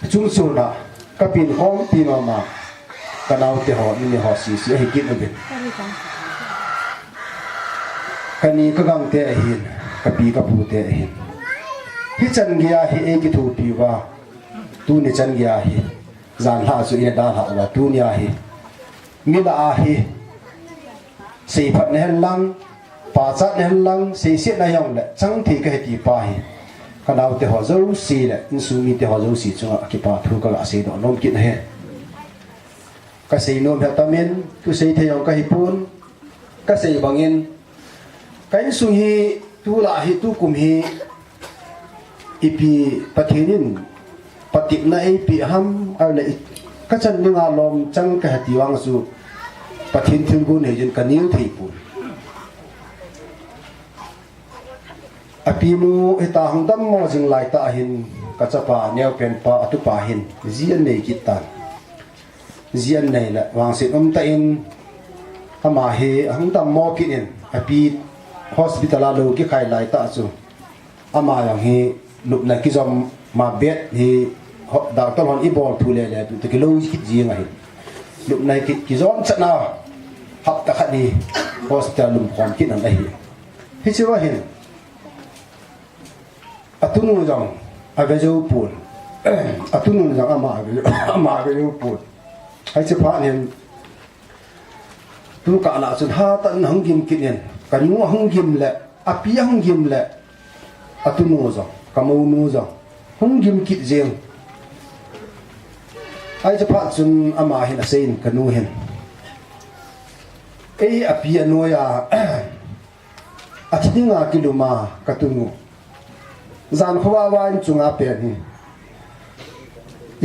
chungchona kapin khompi mama kanaote ho, nini ho sese ahi kit uvin. Kani kagangte ahin, kapi kapute ahin. Hichan geiya hi eikithopi uva, tuni chan geiya hi janlhah chu ina dalhah uva, tunia hi mi lah a hi seiphatna hen lang, pachatna hen lang, seisetna hijongle chang thei kahi ti pa hi Ka naote ho jouse le insung mite ho jouse chunga kipa thu kaga seidoh nom kit ahi. Kasei nom hi atamin, thusei thei jong kahipon, kasei bangin, ka insung hi tulai hi tukum hi ipi Pathen in patepna eipeh ham, ahile i-, kachan dinga lom chang kahi ti vang chu Pathen thilgon hijeh in kanel thei pon. Apinu hita hung dammo jing laitah hin kachapa neopenpa atupa hin ji anei kit tan. Ji anei le vangset umtah in ama hi ahung dammo kit in api hospital a lou kikhai laitah chu ama jong hi lupna kijom ma bed hi ho-, doctor hon ibol thu lele tu te kilou kit jing ahi. Lupna ki, kijom chatna hapta khat hi hospital lumkhom kit in ahi. Hiche va hin atunu jong ave jou pon. Atunu jong ama ave, ama ave jou pon. Hiche phat hin tukah lah chun hatah in ahung gim kit in, kanu ahung gim le, api ahung gim le, atunu jong, kamounu jong hung gim kit jeng. Hiche phat chun ama hin aseiyin, kanu hin, ei api anoiya athi dinga kiluma katunu, jan khovah vah in chunga pen hi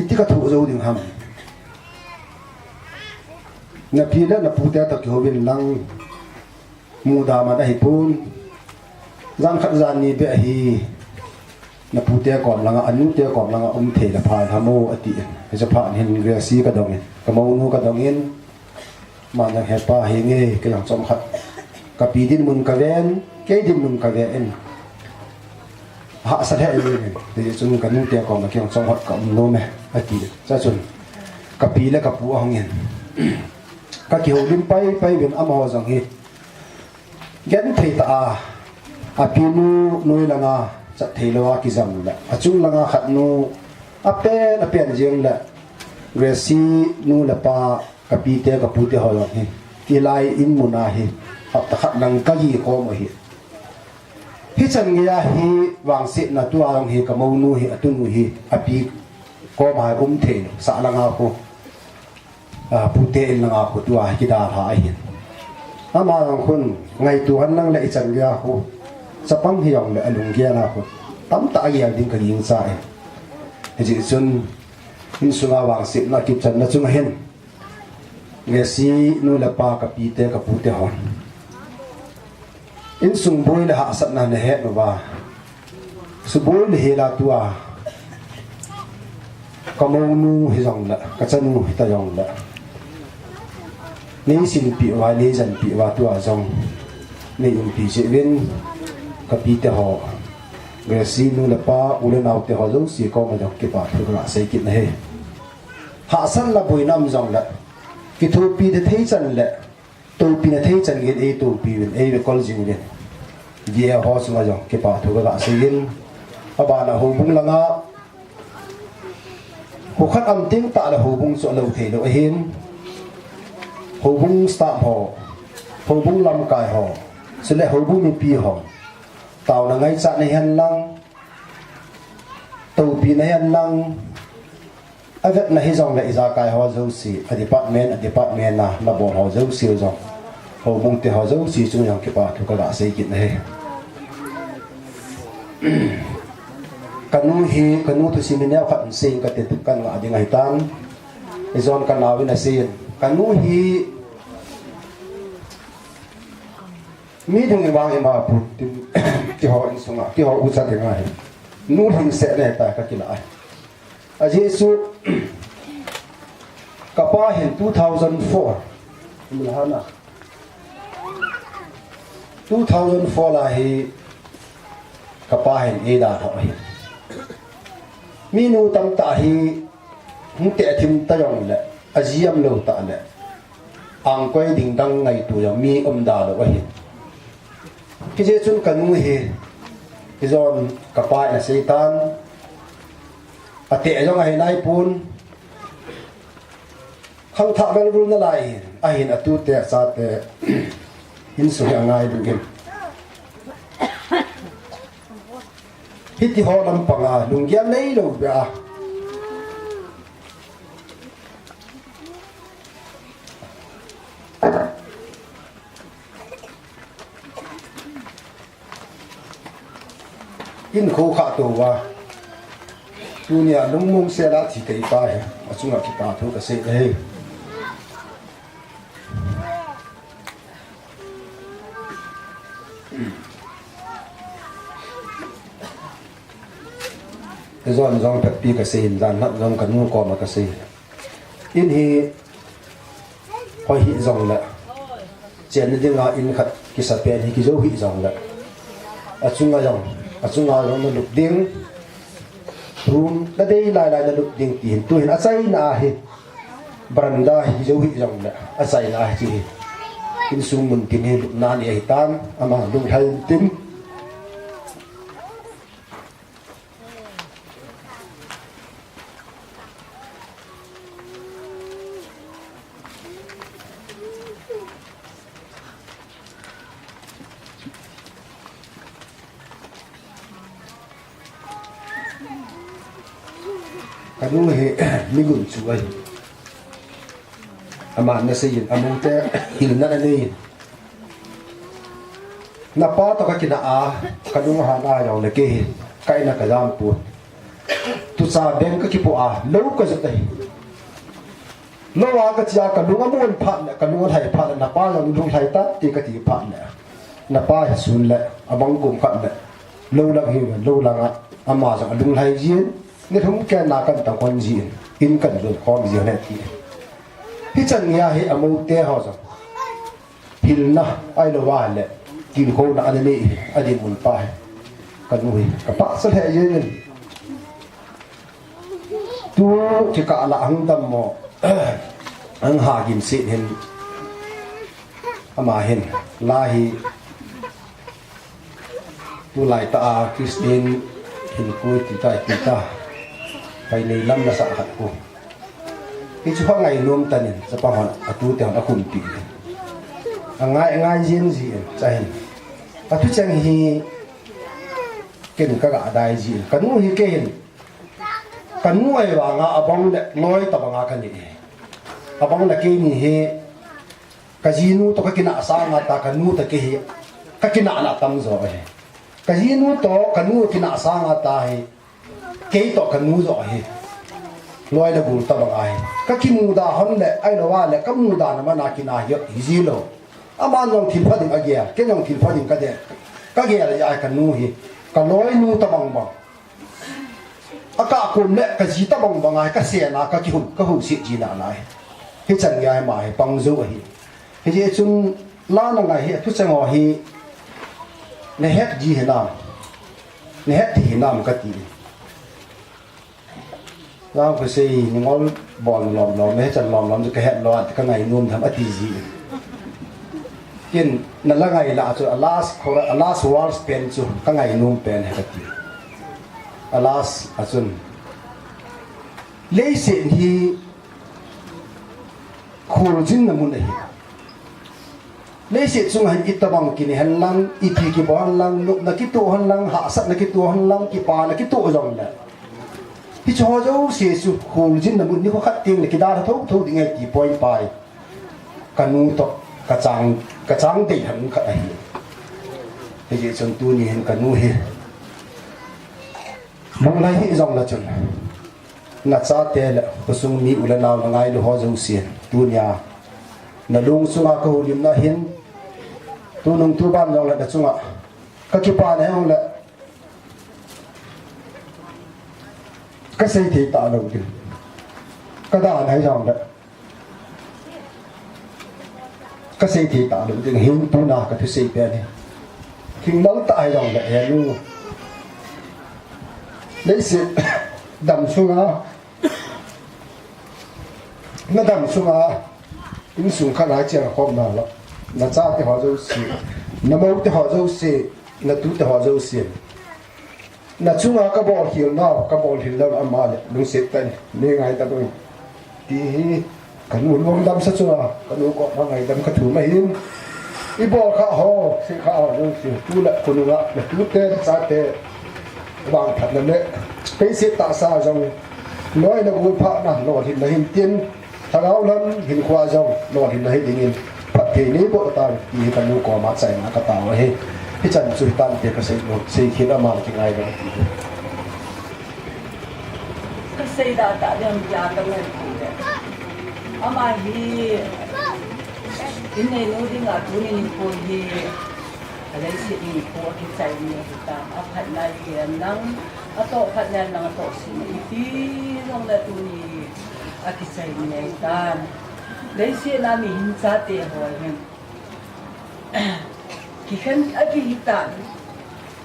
iti kathoh jou ding ham? Napi le napute toh kihouvin lang, muda man ahipon, jan khat jan ni beh ahi, napute kom langa, anute kom langa um thei le phai ham o, atin. Hiche phat hin Gracie kadongin, kamounu kadongin, aman jong, hepa, hinge, kei jong chomkhat kapi dinmun kaven, kei dinmun kaven, hahsa lheh in, hijeh chun kanute koma kei jong chomkhat kaum nom e, ati. Chuchun kapi le kapu ahungin, kakihoulim paipai uvin, amaho jong hi genthei tah a, apinu noi langa chat theilouva kijam le, achung langa khat nu, apen apen jeng le, Gracie nu le pa, kapite kapute ho jong hi, hilai in muna hi hapta khat lang kagi khom u ahi. Hichan geiya hi vangsetna tua jong hi kamounu hi, atunu hi api koma um theilou, sah langa khu, a, pute in langa khu tua hi kidalha ahin. Ama jong khun ngaito hen lang le, ichan geiya khu chapang hijongle alunggel a khu tamtah agel ding kagingcha e. Hijeh chun insunga vangsetna kipchanna chunga hin, Gracie nu le pa, kapite kapute hon, insung boi le hahsatna nahet uva, suboi le hela tua kamounu hijongle, kachanu hita jongle, neisinpeh uva, neijanpeh uva tua jong neiumpi jeh uvin, kapite ho, Gracie nu le pa, u le naote ho jouse koma jong kipa thu kaga sei kit ahi. Hahsatna boina um jongle, kithopi thei chan le toupina thei chan geiyin eitoupi uvin, eikol jing uvin, D A ho chunga jong kipa thu kaga seiyin, abana houbung langa kho khat um teng tah le houbung chu alou theilou ahin, houbung staff ho, houbung lamkai ho, chule houbung mipi ho, taona ngaichatna hihen lang, toupina hihen lang, avetna hijongle ijakai ho jouse, a department, a department a nabol ho jouse jong, houbung te ho jouse chunga jong kipa thu kaga sei kit ahi. Kanu hi, kanu thusim hi neokhat in seiyin kati, kan ngah ding ahitan. Ijon kanaovin aseiyin, kanu hi mi ding vang ima pon tin, keiho insunga, keiho ucha dinga hi nu lhingsetna hita kakilah ahi. Ajeh chu kapa hin two thousand four, imlhana, two thousand four la hi kapa hin eidalhah ahi. Minu tamtah hi hung tehthim ta jongle, aji umlou tah le, angkoi ding dang ngaito jong mi umda lou ahi. Hijeh chun kanu hi, ijon kapa in aseitan, ateh jong ahi naipon, khangthah velvul nalai hin, ahin atute achate insung hi angailu in, Hiti ho lampanga lunggel neilou beh a, in kho kha tou a, tunia lungmong sela thi kei pa hi, achunga kipa thu kasei e. Jon jong phetpi kasei, jan nat jong kanu koma kasei. In hi hoi hih jongle, chenna dinga in khat kisa pen hi kijou hih jongle, achunga jong, achunga jong nalup ding, room nadei lailai nalup ding ti hin, tuhin achaina ahi, veranda hi kijou hih jongle, achaina ahi chi hi. Insung mun tin hi lupna ni ahitan, ama lunglhai tin. Kanu hi mi gunchu ahi. Aman naseiyin, amoute hilna anei. Napa toh kakinah a, kalung ahan a jongle kei hi ka in a kajam pon. Tucha beng kakipoh a, lou kajot ahi. Lou a kache a, kalung amun phat le, kalung alhai phat le, napa jong lunglhai tan ti kati phat le, napa hi sun le, abang kum khat le, lou lang hi, lou langa ama jong alunglhai jin, nilhum kei na kan tang kon jin, in kan jon khom jin le ti. Hichan geiya hi amoute ho jong hilna ahilou a le, tilkhouna ana nei hi, adinmun pa hi kanu hi kapahsa lheh jengin. Tu kikah lah hung dammo, hung hagin set hin, ama hin la hi, tulaitah a Christian hinkho tita tita, pai nei lam nasah khat khu. Hichu kha ngainom tanin, chapang hon, atute hon akhumpi. Angai, ngai jin jin, chahin. Athucheng hi ken kaga dai jin. Kanu hi keihin, kanu ahivanga abang le loi tabanga kanei. Abang le keini hi kajinu toh kakinah sanga ta kanu toh kei hi kakinahna atam jo ahi. Kajinu toh kanu kinah sanga ta hi, kei toh kanu jo ahi. Loi le gol tabang ahi. Kakimuda hon le, ahilou a le, kamudana mana kinah hi, hiji lou. Aman jong thilpha ding agel, ken jong thilpha ding kagel. Kagel a kanu hi kaloinu tabang bang. Akah kom le kaji tabang bang ahi, kasena, kakihou, kahouset jina lai. Hichan geiya hi ama hi pang jou ahi. Hijeh chun la nangai hi, athucheng ho hi nahet ji hinam, nahet thei hinam kati. Jang khosei ningol bol lom lom, hichan lom lom chu kahet lou, kangainom tham ati ji. Ken nala ngai lah chu a last chorus, a last verse pen chu kangainom pen ahi kati. A last a chun, leiset hi kholjinna mun ahi. Leiset chunga hin itobang kinei henlang, ipi kibol henlang, nopna kitoh henlang, hahsatna kitoh henlang, kipana kitoh jongle, hiche ho jouse chu kholjinna mun, nikho khat tengle kidalha thotho ding ahi ti point pai. Kanu toh kachang, kachang deihan khat ahi. Hijeh chun tuni hin kanu hi lunglhai hih jongle chun, nachate le khosung mi u le nao nangailu ho jousen, tunia nalung sunga kahoulimna hin, tunung tuban jongle nachunga kakipana hijongle, kasei thei talou ding, kadalha hijongle, kasei thei talou ding, hin tuna kathusei pen hi, hinglel tah hijongle henu, leiset dam sunga, nadam sunga, insung khat a cheng khom nalai, nachate ho jouse, namoute ho jouse, natute ho jouse, nachunga kabolkhel nau, kabolkhel lou ama le lungset tah in nei ngaidam uvin, ti hi kanu lungdamsa chunga kanu koma ngaidam kathum ahin. Ibol khah ho, sei khah ho jouse, tu le khonunga natute, nachate, Vangphatna le leiset tahsa jong loina gulphatna lolhinna hintin, lhagao lam hinkho jong lolhinna hi dingin phatthei neiboh tan ti hi kanu koma chaina katao ahi. Hichan chu hitante kasei nom, seikhel ama kingai lou ti hi. Kasei da tah ding ham tia kangai poi le. Ama hi in neinu dinga tuni nikho hi aleiset nikho akichai ni ahitan, aphatna hi alang, atoh phatna alang, atoh sina ipi jongle tuni akichai ni ahitan. Leiset a mihem chate ho hin kikhen akihitan.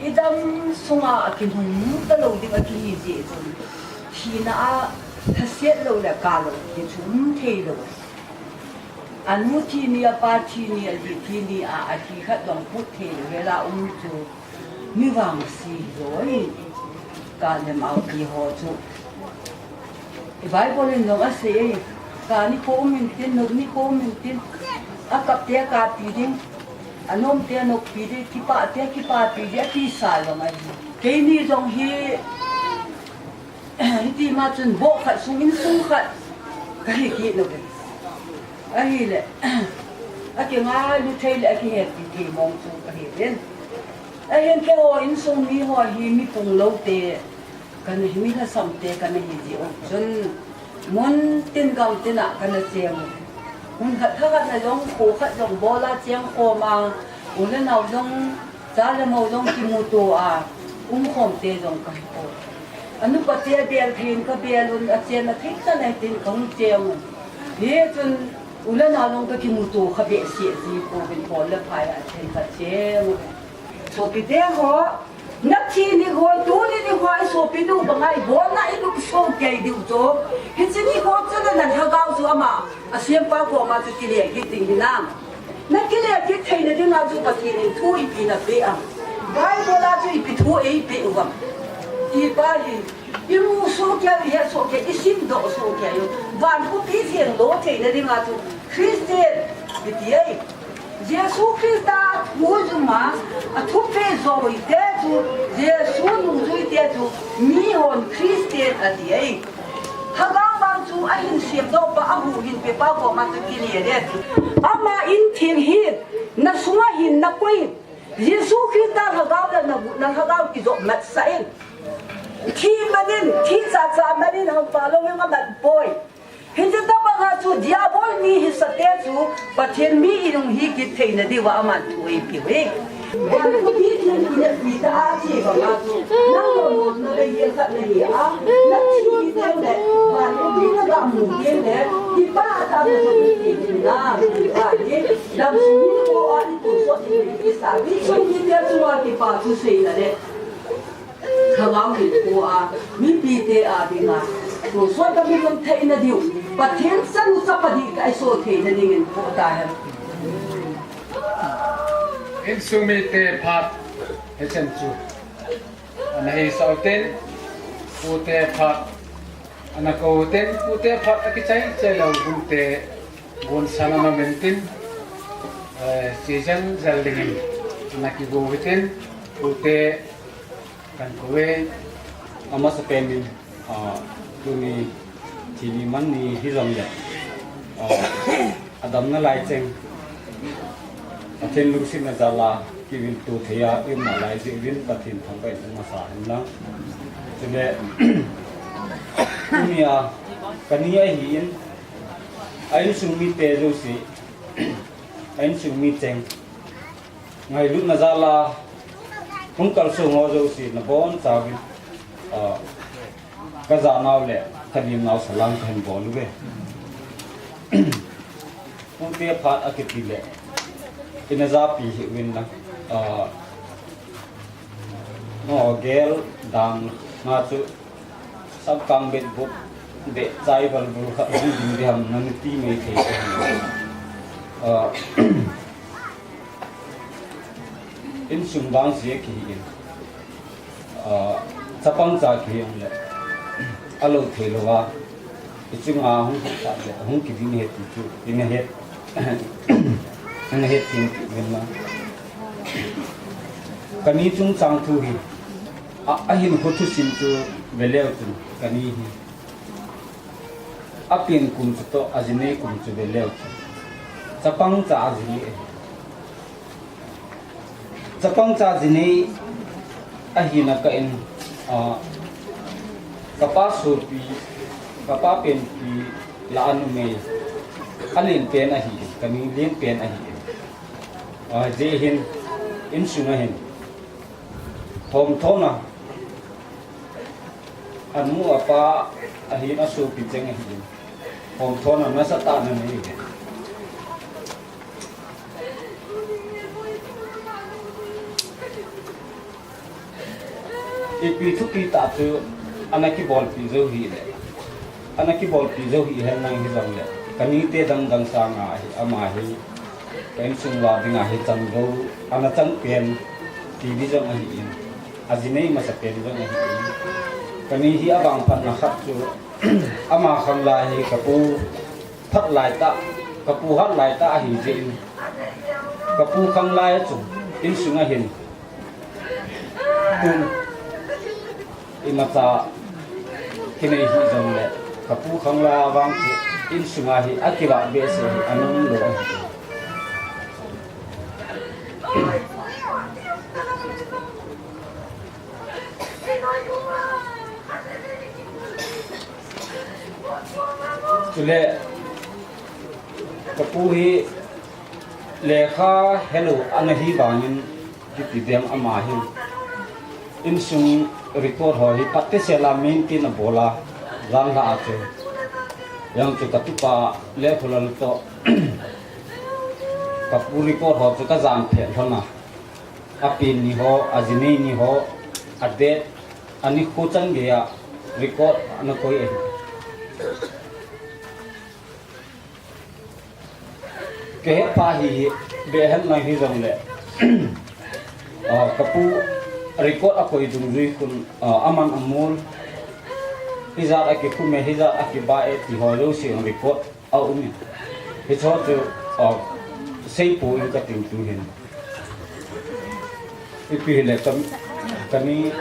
Idam sunga akinung talou ding akihi jeh chun, thina a lhaset lou le kalou hi chu um theilou. Anu thi ni, apa thi ni, aji thi ni a, athi khat jong put theilou hela um chu mi vangse hilou. Kalem aupi ho chu Bible in jong asei e, kap nikho um intin, nop nikho um intin, akap te akappi ding, anom te anoppi ding, kipah te akipahpi ding, atisa jong ahi. Keini jong hi, hitima chun boh khat sung, insung khat kahi kit uve. Ahile, akingailu thei le akihetpi thei mong chu kahiuvin. Ahin keiho insung miho hi mi pung lou te kana hi, mi lhasam te kana hi jeh u chun, mun tin gam tin a kana cheng u. Hun khat, lha khat na jong, kho khat jong bol a cheng khom a, u le nao jong, cha le mou jong kimuto a, um khom te jong kahi poi. Anupa te abel thei in kabel un, achen athei tan ahi tin kahung cheng un. Hichun, u le nao jong kakimuto kha behseh ji pouvin, bol le phai a cheng khat cheng un. Sopite ho, nathi nikho, tuni nikho, isopinu banga ibolna ilut soh kei diu chu. Hiche nikho chule nalhagao chu ama, asempa koma chu kile kit ding hinam. Nakile kit theina dinga chu Pathen in thu ipi napeh am. Bible a chu ipi thu eipeh uvam. Tipa hi, imu soh kei, ihet soh kei, isimdoh soh kei u. Van khopi lhenglou theina dinga chu Christian iti e. Jesu Christa thu jum a, athupeh joh u hite chu, Jesu nungjui te chu, mihon Christian ati e. Lhagao vang chu ahin semdoh pa, ahuhhingpi pa koma chu kile le ti. Ama in thil hi, nasunga hin nakoi. Jesu Christa lhagao le namu, nalhagao kijop matsah in. Thi man in, thi chacha man in, hampa lou in aman poi. Hiche tobanga chu Diabol mi hisate chu Pathen mi inung hikit theina diuva aman thu eipeh uve. Van khopi lhenglou le pi ta a ti banga chu, nang lou lou na le ye khat nahi a, nathi teng le, van khopi naga mu teng le, kipa tah a nahi na, van hi, damsung nikho a itosot ding kisa, mi sung hite chunga kipa thu seina le. Lhagao hinkho a, mipite a dinga, tonsot kami lhon theina diu, Pathen chanu chapa ding kaisol theina dingin pota hen. Insung mite phat, hichan chu ana hisah uvin, pute phat ana kou uvin, pute phat akichai chai lou uvin te, gonsan ana um intin, eh, season jal dingin ana kigo uvin, pute Kan kou e. Amasapen in, ah, tuni thini man ni hijongle, ah, adam nalai cheng, Pathen lungsetna jal a kivilto thei a i um nalai jeh uvin Pathen thangvah in um masa hen lang. Chule, tunia kani ahin, a insung mite jouse, a insung mi cheng, ngailutna jal a hung kalsong ho jouse nabonchauvin, ah, kajanau le kanemnau salam kahin bol uve. Pute phat akiti le ina japi hih uvin lang, ah, no, gel dang nga chu Samkang bet bop, bet chai val bul kha, hung ding ding ham, nang ti mai thei. Ah, insung vang sia kihi in. Ah, chapang cha kihi in le. Alo thei lou a. Ichunga hung khat le, hung kiding het ti chu, ina het. Ina het tin ti ven la. Kani chungchang thu hi. A, ahinkho thusim chu veleu chun kani hi. Apen kum chutoh ajinei kum chu veleu chun. Chapang cha ajinei ahi. Chapang cha jinei ahina ka in, ah, kapa sopi, kapa penpi la a numei, alen pen ahi, kani len pen ahi. Ah, jeh hin, insung ahin. Hom thona, anu apa ahin asopi cheng ahin. Hom thona nasatah ana nei. Ipi thupi tah chu ana kibolpi jou hile. Ana kibolpi jou hihen lang hijongle. Kanite dang dang sanga hi, ama hi. Ka insung uva dinga hi chang jou, ana chang pen, ti di jong ahin. Ajinei masa pen jong ahin. Kani hi avangphatna khat chu, ama khanglai hi kapu phat laitah, kapu hat laitah ahi jeh in. Kapu khanglai chu, insung ahin. Tun, imacha kinei hijongle, kapu khanglai vang chu, insunga hi akivah behseh hi ana um lou ahi. Chule, kapu hi lekha helou ana hi vangin, kiti dem ama hi. Insung record ho hi phatecha la maintain abol a, jan lha a chu. Jang chu katupa Lekholal toh, kapu record ho chu kajan phet lhon a. Apen ni ho, ajinei ni ho, a date, anikho chan geiya record ana koi ahi. Kahet pha hi, behen lang hijongle. Ah, kapu record akoi dungjui khun, ah, aman amol. Hijat akikhum e, hijat akiba e, ti ho jouse record aum in. Hicho chu, ah, seipoi kating tuhin. Ipi hile kam, kani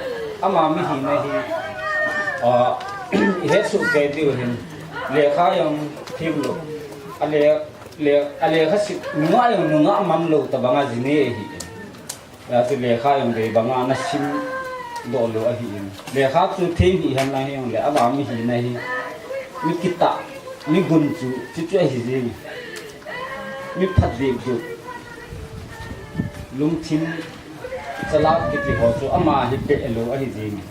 ama mihina hi, ah, ihet soh kei diu hin, lekha jong themlou, ale, le, alekha sim, nungah jong nungah manlou tobanga jinei ahi. Hijeh chun lekha jong dei banga ana simdoh lou ahin. Lekha chu them hihen lang hijongle, ama mihina hi, mi kitah, mi gunchu, chuchu ahi jenge. Mi phat dipdup, lungthim chalak kiti ho chu ama hi behlou ahi jenge.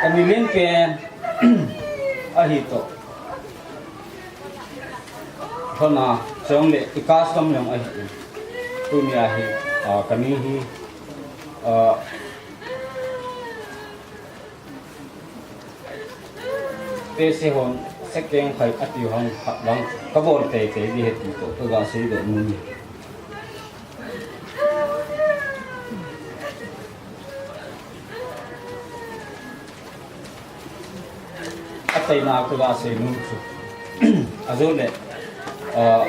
Kani len pen ahi toh. Lhona chongle i custom jong ahi. Tunia hi, ah, kani hi, ah, tese hon second khai ati hon khat vang kabol teitei di ahi ti toh kaga seidoh nom e. Achaina kaga seinom chu. Ajole, ah,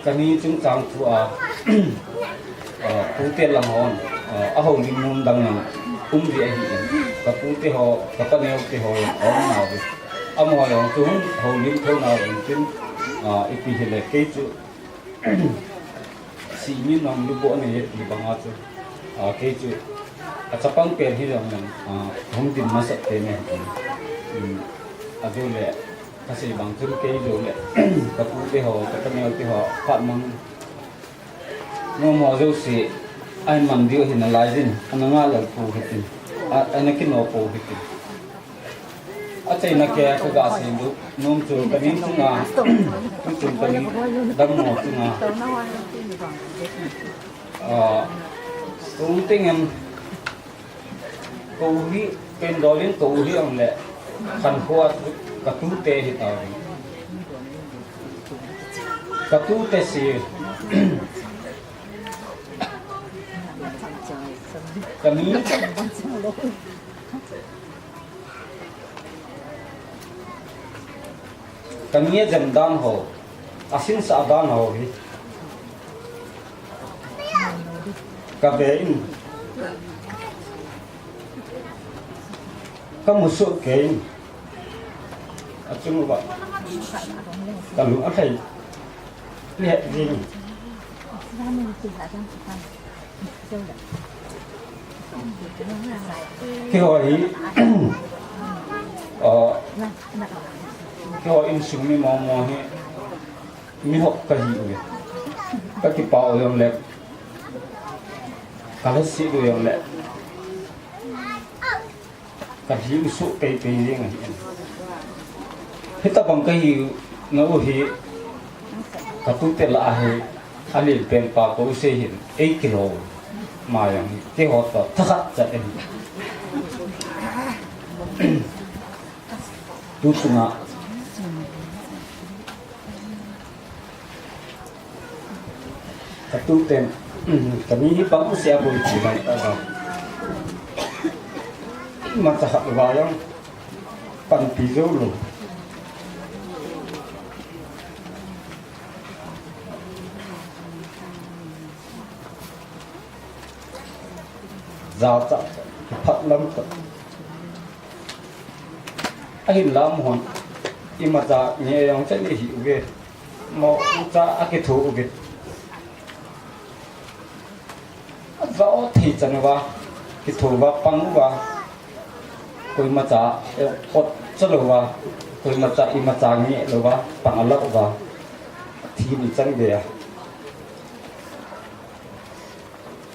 kani chungchang thua, ah, pute lang hon, ah, ahoulim nom dang jong um ji ahin. Kapute ho, kapaneo te ho jong aum nauve. Amaho jong chu houlim thou nauvin tin, ah, ipi hile kei chu Simi nom lubo nei ti banga chu, ah, kei chu achapang pen hijongle, ah, hung din masat pen ahi. Um, ajole, kasei bang chun kei jole, kapute ho, kapaneo te ho, phat mang nom ho jouse, ahin man diu ahi nalai jin, ana ngah lou pou hitin, a, ana kino pou hitin. Achaina kei a kaga seidoh nom chu kani chunga, tuchung kani dammo chunga. Ah, tu tengin kou hi, pen dolin kou hi ang le, khankho a katute hi tauve. Katute si. Kani, kani a jem dan ho, a sinsah dan ho hi ka ve in, ka musuh kei in, a chung uva ka lung a lhai leh jing. Keiho hi, ah, keiho insung mi momo hi, mi hop ka hi uve. Ka kipah u jong le, ka lhasit u jong le, ka lhi u suh pei pei jeng ahi. Hitabang ka hi u na u hi, ka tute lah a hi, a lin pen pa ko u sei hin, ei kilou ma jong hi, keiho toh thakhat chat ahi. Tu chunga ka tuten, ka ni hi pang u sia boi chi mai ta ba. Imacha khat uva jong panpi jou lou. Jachat, kiphat lam khat. Ahinla amahon imacha nge jong chan ihi uve. Mo ucha akitho uve. Ajao thei chan uva, kitho uva, pang uva. Koimacha, eh, ot cha louva, koimacha imacha nge louva, pang alah uva. Thi ni chan geiya.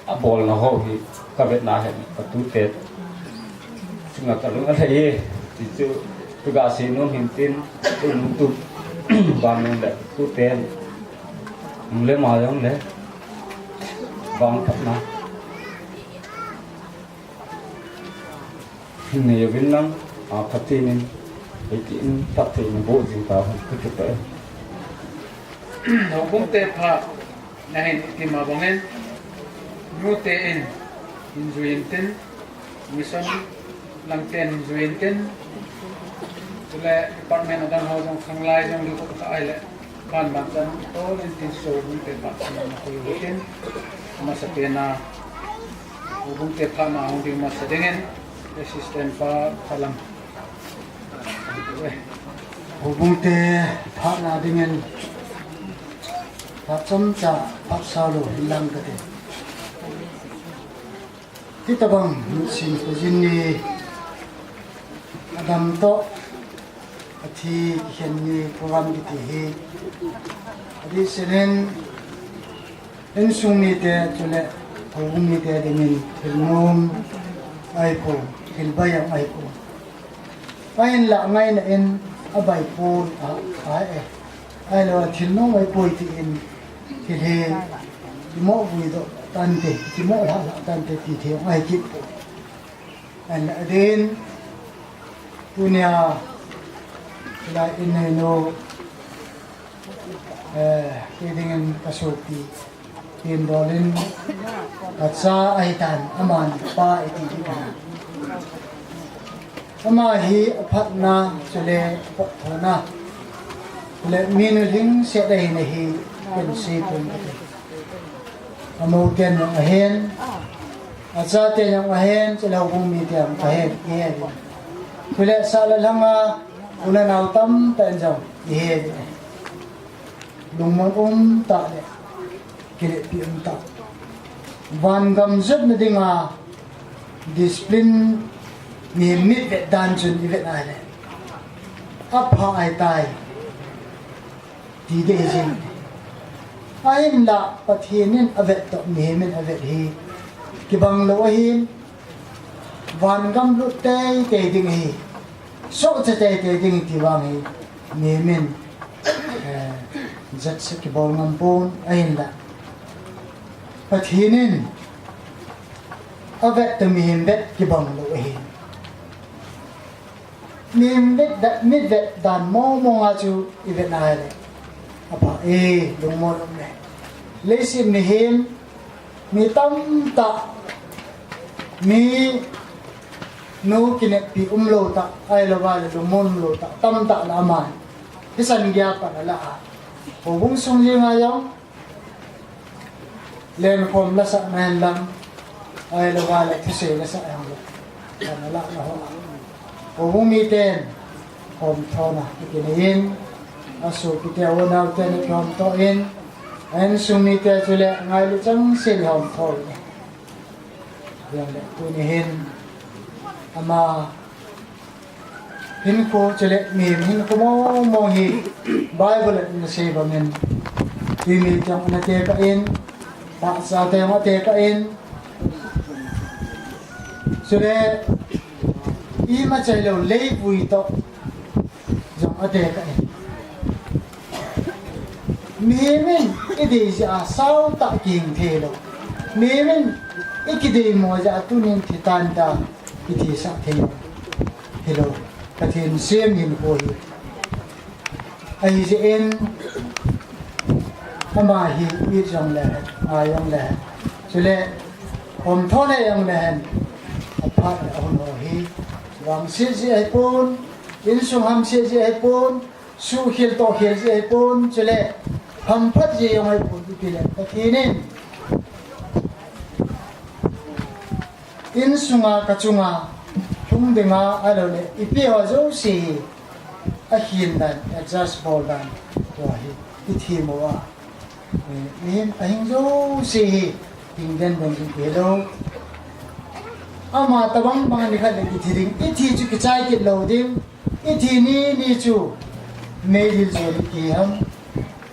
Abolna ho hi ka vetna hin ka tute chunga ka lung a lhai e, ti chu tu ga sei nom hin tin, tu lungtup ban nom le tute nung le ma jong le vangphatna hin nei uvin lang, a, Pathen in hitin phatthei naboh jing tahen, ka kipah e. Houbung te phat nahin iti ma bangin, nute in hin jui intin, mission lang ten hin jui intin, chule department adang ho jong khanglai jong ding khat ahile, ban ban chan tol intin, so houbung te phat chan na koi utin, amasapen a houbung te phat na hung ding masa dingin, assistant pa Phalam. Houbung te phat na dingin phat chomcha phat sao lou hilang kati. Hitabang nisim kajin ni, adam toh athi kikhen ni program kiti hi, adih sinin insung mite chule houbung mite dingin thil nom ahipon, thil bai jong ahipon. Ahinla ngaina in abai pon a, a e. Ahilou thil nom ahipoi tin thil hi kimoh vui doh tante, kimoh lhah lhah tante ti thei jong ahi kit poi. Ahinla adin tunia hilai in neinu, eh, kei dingin ka sopi Kin Dolin, acha ahitan, aman pa iti ding ahi. Ama hi aphatna, chule aphatthona, chule mi nu lhingset ahi nahi, ken seipon kati. Amou ten jong ahen, acha ten jong ahen, chule houbung mite jong ahen, ihe. Chule sahla lhanga, u le nao tamtah in jong ihe. Lungmon um tah le, kilehpi um tah. Vangam jotna dinga discipline, mi mitvet dan chun ivet ahile, apha ahitai, ti ding ahi jing. Ahinla Pathen in avet toh mihem in avet hi kibang lou ahin, vangam lut teitei ding ahi, sohcha teitei ding ahi ti vang hi mihem in, eh, jatsa kibol ngam pon, ahinla Pathen in avet toh mihem vet kibang lou ahi. Mihem vet da-, mitvet dan mong mong a chu ivet na ahile, apha e, lungmon um e. Leiset mihem, mi tamtah Mi nu kineppi umlou tah, ahilouva le lungmon umlou tah, tamtah la ama hi. Hisan geiya pat ala a. Houbung sung jeng a jong, lenkhom lasah na hen lang, ahilouva le thusei lasah hen lang. Kan ala la ho. Houbung miten, homthona, ikinei in, asopite, unau ten, ihomtho in, a insung mite chule, ngailu changseh in ihomtho in. Jong le, tuni hin, ama, hinkho chule, mihem hinkho mong mong hi, Bible in asei bangin, timi jong ana tekah in, pahcha te jong atekah in, chule, imacha hilou, leivui toh, jong atekah in. Mihem in idei jeh a sautah kihing thei lou. Mihem in ikideimo jeh a tunin thi tan ta, ithi sah thei lou. Hilou. Pathen sem hinkho hi. Ahijeh in ama hi it jong le, ngai jong le. Chule, homthona jong le hen. Aphat le ahun ho hi. Vangset jeh ahipon, insung hamset jeh ahipon, suhkhel tohkhel jeh ahipon, chule hamphat jeh jong ahipon, ipi le Pathen in insunga kachunga lhung dinga ahilouleh ipi ho jouse hi ahin dan, adjust bol dan, tua hi ithemu a. Eh, mihem ahing jouse hi, hing den den jing kei lou. Ama tabang bang nikhat le ithi ding, ithi chu kichai kit lou ding, ithi ni ni chu, meidil jon ding kiham,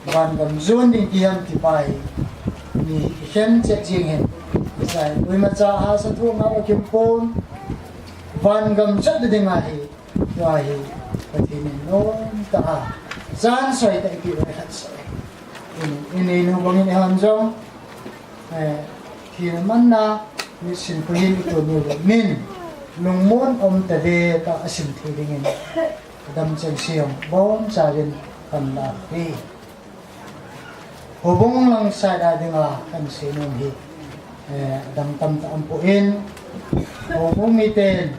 vangam jon ding kiham ti pa hi, mi kikhen chet jing hen, kichai, koimacha hahsa thu ngah a kimpon, vangam chet ding ahi, Tua hi Pathen in nomtah a, chan soi tah ipi uva khat soi. In, in, in, nu bangin ihon jong, eh, thil manna, mitsin khuhin ito niu le min, lungmon um tave tah a sim thei dingin, adam cheng siam, bom chavin kan la hi. Houbung lang side a dinga kan seinom hi, eh, adang tamtah aumpoi, houbung miten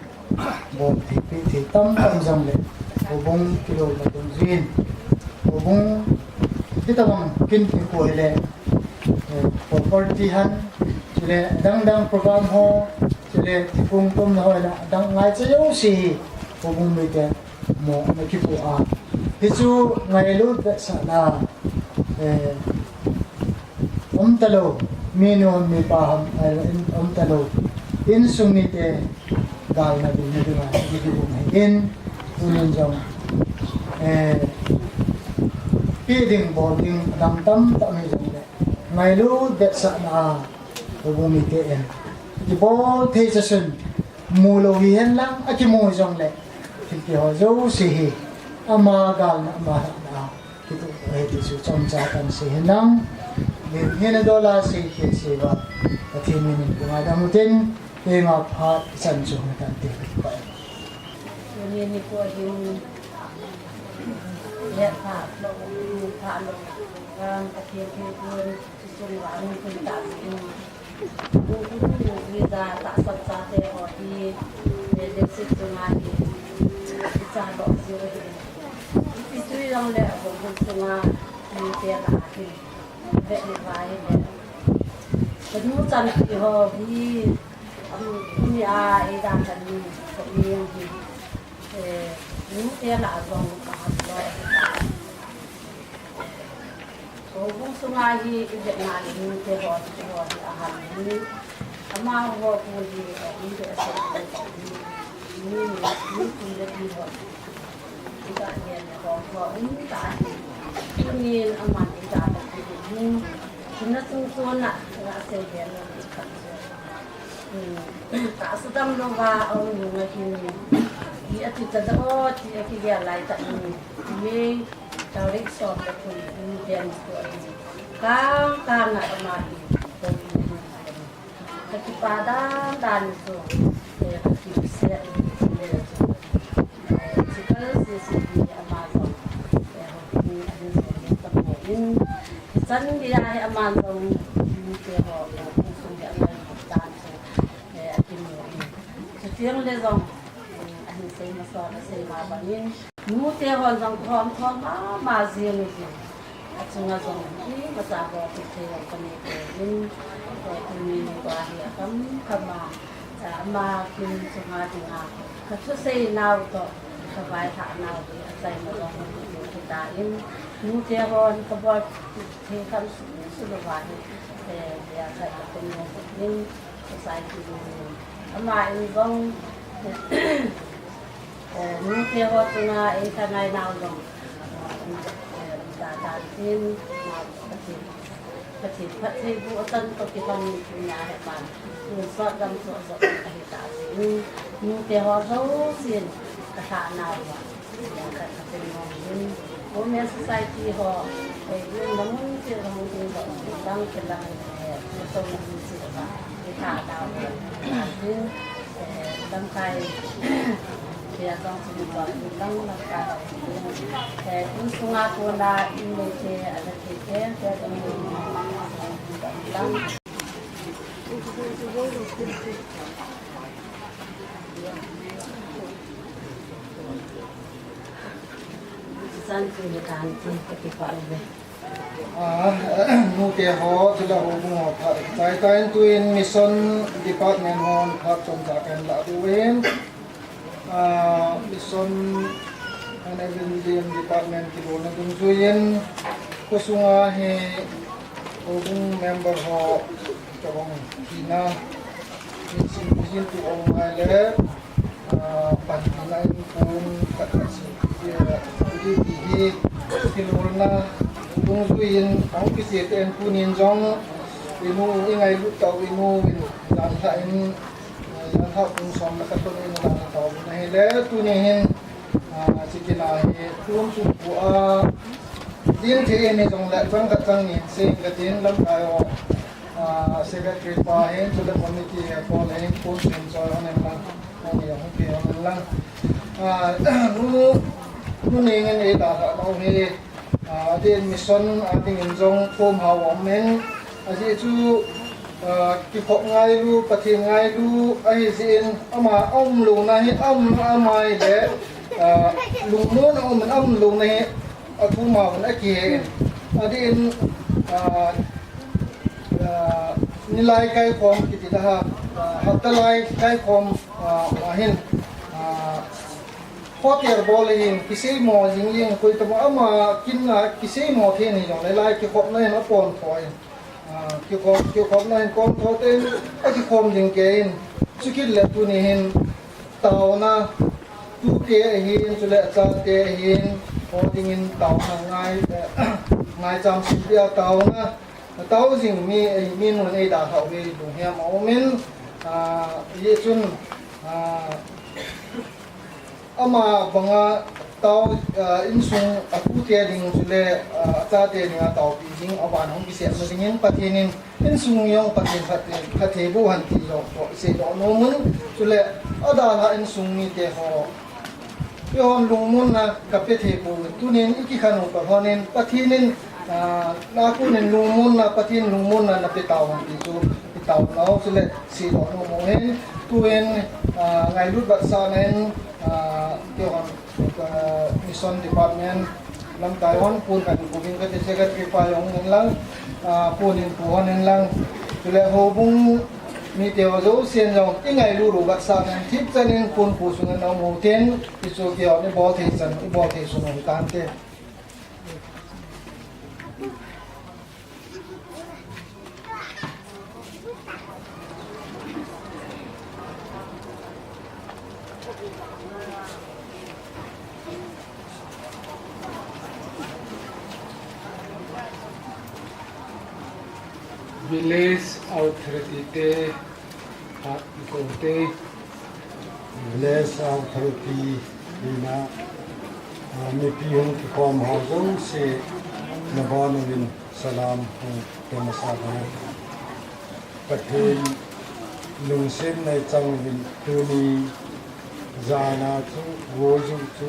bol thei, peh thei tamtah um jongle, houbung kilolna dungjuiyin, houbung hitabang kin kikoi le, eh, property han, chule adang dang program ho, chule thikung tomna ho le adang ngaicha jouse hi, houbung miten mo na kipu a. Hichu ngailut vetsahna, eh, um talou, minu ham mipa ham, eh, in, um talou. Insung mite galna bilna dinga, kikium hi in, tunin jong, eh, peh ding, bol ding, adang tamtah um jongle. Ngailut vetsahna a, houbung miten. Kibol thei chasun, mu lou hihen lang, akimu jongle. Thilti ho jouse hi, ama galna, ama lhahna a, kituh ahi ti chu chomcha kan sei hen lang. Min hin adola sei khel sei val. Pathen min in kingaidam utin, keima phat ichan chu nakan te kipah e. Tuni nikho hin, le pha lou, pha lou, kan Pathen thilpeh, Jesu vang kun ta si. Visa tahsan chate ho hi, eh, leadership chunga hi, icha doh jiu ahi. Ipi chu hijongle, houbung chunga, mite lah a hin, vet le vai le. Kanu chanpi ho hi, am, tuni a, ei dan kan ni, kami hi, eh, mite lah a jong, ka ham lo. Houbung sunga hi ivetna le mite ho, mite ho hi aham hi. Amaho pu hi, eh, mite asei hi, mi, mi, mi kum le pi ho. Ika hian le ho, ho, um ta hi. Tunin aman ika ta hi hi. Tuna sung sung na, na sei hian le hi khat chu. Hmm, tahsa damlouva aum nunga hin. Hi ati ta da o, ti akigel lai ta hi. Mi, Tarik som le thum, Indian ko ahi. Kang, kang a ama hi, ko ahi. Ka kipa dan dan chu, eh, ka kipset ni chu le chu. Eh, chikal sisi ni ama jong, eh, ho ni ahi jong ni ta ko in. Chan dia hi ama jong ni te ho, ko sung dia ama dan chu. Eh, akimu Tiang le jong, ahin sei masa, asei ma bangin, nute hon jong khom thom mama jing uvin. Achunga jong imacha bol thei jong kanei pouvin, eh, tuni nikho hi akam kama, eh, ama kin chunga dinga kathusei nau toh, kavailhah nau hi achaina jong hung kitin, nute hon kabol thei khamsun sun uva hi, eh, bia khat kape nom uvin, society in, ama in jong, eh, nute ho chunga eilhangai nau jong, eh, um, eh, um, ta, ta, tin, na, Pathen, Pathen phattheiboh achan toh kilhon in tunia hi pan, tonsot damsot jong ahi tah jeh in, nute ho jousen kalhah nauva, eh, ka, kape nom uvin, Women Society ho, eh, lungna mun cheh a hung ding jong, dang kilang, eh, kato na mun cheh a, eh, tha dau, eh, tin, eh, lamkai, eh, jong chun jong, dang lamkai, eh, insunga kona, in neite, ana thei te, te, dang, dang. Chan chu le tan chu ka ti pa le. Ah, nute ho, chule houbung ho phat. Chai tan tuin mission department hon phat chomcha kahin lah diu ahin. Ah, mission and evangelism department kilolna dungjuiyin, khosunga hi houbung member ho, Chawang Tina, Vincent, Vincent tu ong ngai le, ah, pan tina in pon khat khat si, eh, di di hi, kilolna dungjuiyin, ang kisi te en punin jong, inu, ingailut tau inu, in, jan ha in, ah, jan ha pung som le khat in jan ha tau na hi le, tuni hin, ah, chikina hi, tun chu pu a, din thei ni jong le, chang khat chang ni, sing katin lamkai ho. Ah, secretary pa hin, chule committee a call hin, kun sin choi hon in lang, hon in lang, hon in lang. Ah, nu, nu ning in ei dalhah nau hi, ah, adin mission, ading in jong thum hao um in, ajeh chu, ah, kikhop ngailu, Pathen ngailu, ahi jeh in, ama aum louna hi, aum, ama hi le, ah, lungmon a um in, aum louna hi, athum hao in, akihe in, adin, ah, Ah, nilai kaikhom kiti daha, ah, hapta lai kaikhom, ah, ahin, ah, khoter bol ahin, kiseimo jing jing, koitobang ama kin a kiseimo thei ni jong le lai kikhopna hin apon tho in, ah, kikhop, kikhopna hin pon tho te in, akikhom jing kei in, chukit le tuni hin taona, tute ahin, chule achate ahin, ho dingin taona ngai, eh, ngaicham simpia taona, Atao jing mi, mi nun ei dalhah uve, lunghem a um in, ah, hijeh chun, ah, ama banga tao, ah, insung atute ding chule, ah, achate dinga taopi ding, aban hung kisemna dingin Pathen in insung jong Pathen phatthei, phatthei boh hen ti jong toh isei doh nom un, chule adalhah insung mite ho Eihon lungmonna kape thei pouve. Tunin i kikhen u pa honin Pathen in, ah, nakon in lungmonna, Pathen lungmonna nape tauvin ti chu i taona u chule seidoh nom u ahin. Tuin, ah, ngailut vetsahna in, ah, eihon, ah, Mission Department lamkai hon pon kahin pu ding kati, secretary pa jong in lang, ah, pon in pu hon in lang. Chule houbung mite ho jousen jong i ngailut u vetsahna in thipchan in pon pu sunga na um u tin, hichu keiho i bol thei chan, i bol thei sun u hitante. Village authority te, phat i kou te. Village authority hina, ah, mipi hung kikhom ho jouse nabonun salam hung pe masa uve. Pathen lungsetna i chang uvin tuni jana chu, vo ju chu,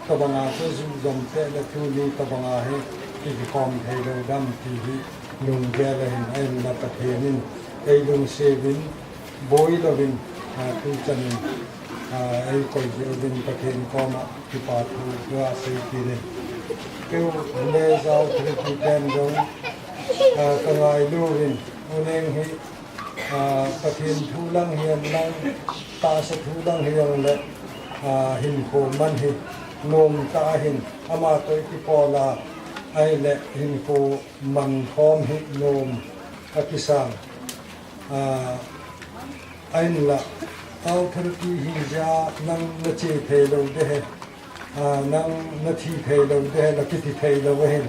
tobanga chu ju jom te le tuni tobanga hi kikhom thei lou dam ti hi lunggel ahin, ahinla Pathen in ei lungset uvin, boi louvin, Ah, tuchan in, ah, eikoi jeh uvin Pathen koma kipa thu kasei kit e. Keu le Authority ten jong, ah, kangailu uvin, u Neng hi, ah, Pathen thu lang hihen lang, tahsa thu lang hijongle, ah, hinkho man hi nom tah ahin, ama toh kipola, ahile hinkho man khom hi nom akisang. Ah, ahinla, Authority hijeh a nang nache thei lou ding ahi, ah, nang nathi thei lou ding ahi, nakiti thei lou ahin.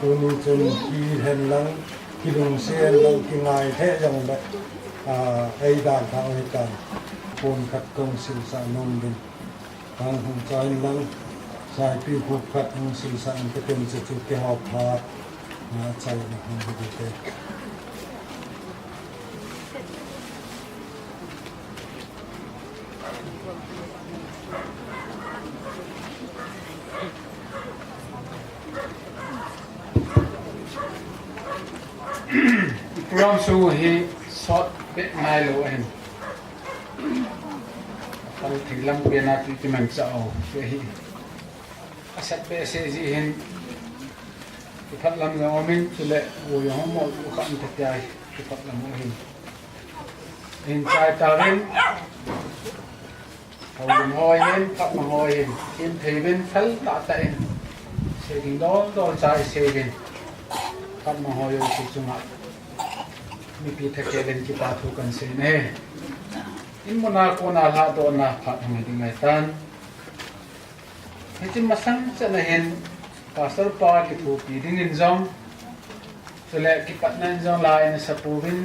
Tuni chun kihen lang, kilungset lang, kingai thei jongle, ah, eidalhah u ahitan. Pon khat kahung silsah nom ding. Hung hung chai lang, saipi khup khat hung silsah in katin, chuchu kihou phat, ah, chai na hung hi ding te. Program chu hi sot beh nailou ahin. Pal thei lam pena chu kimanchah u chu ahi. Asat behseh jeh hin, kiphat lam jong umin, chule u jong hung mo u kha um tah tia, kiphat lam u ahin. Ahin chai tauvin, houlim ho hin, phatmang ho hin, thim thei uvin, fel tah tah in, sei ding dol dol cha isei uvin, phatmang ho jouse chunga mipi thakhel in kipa thu kahin sei e. In muna kona lhadohna phat hung hi ding ahitan. Hiche masang chan a hin Pastor pa kithopi dingin jong, chule kipatna in jong la in asapouvin,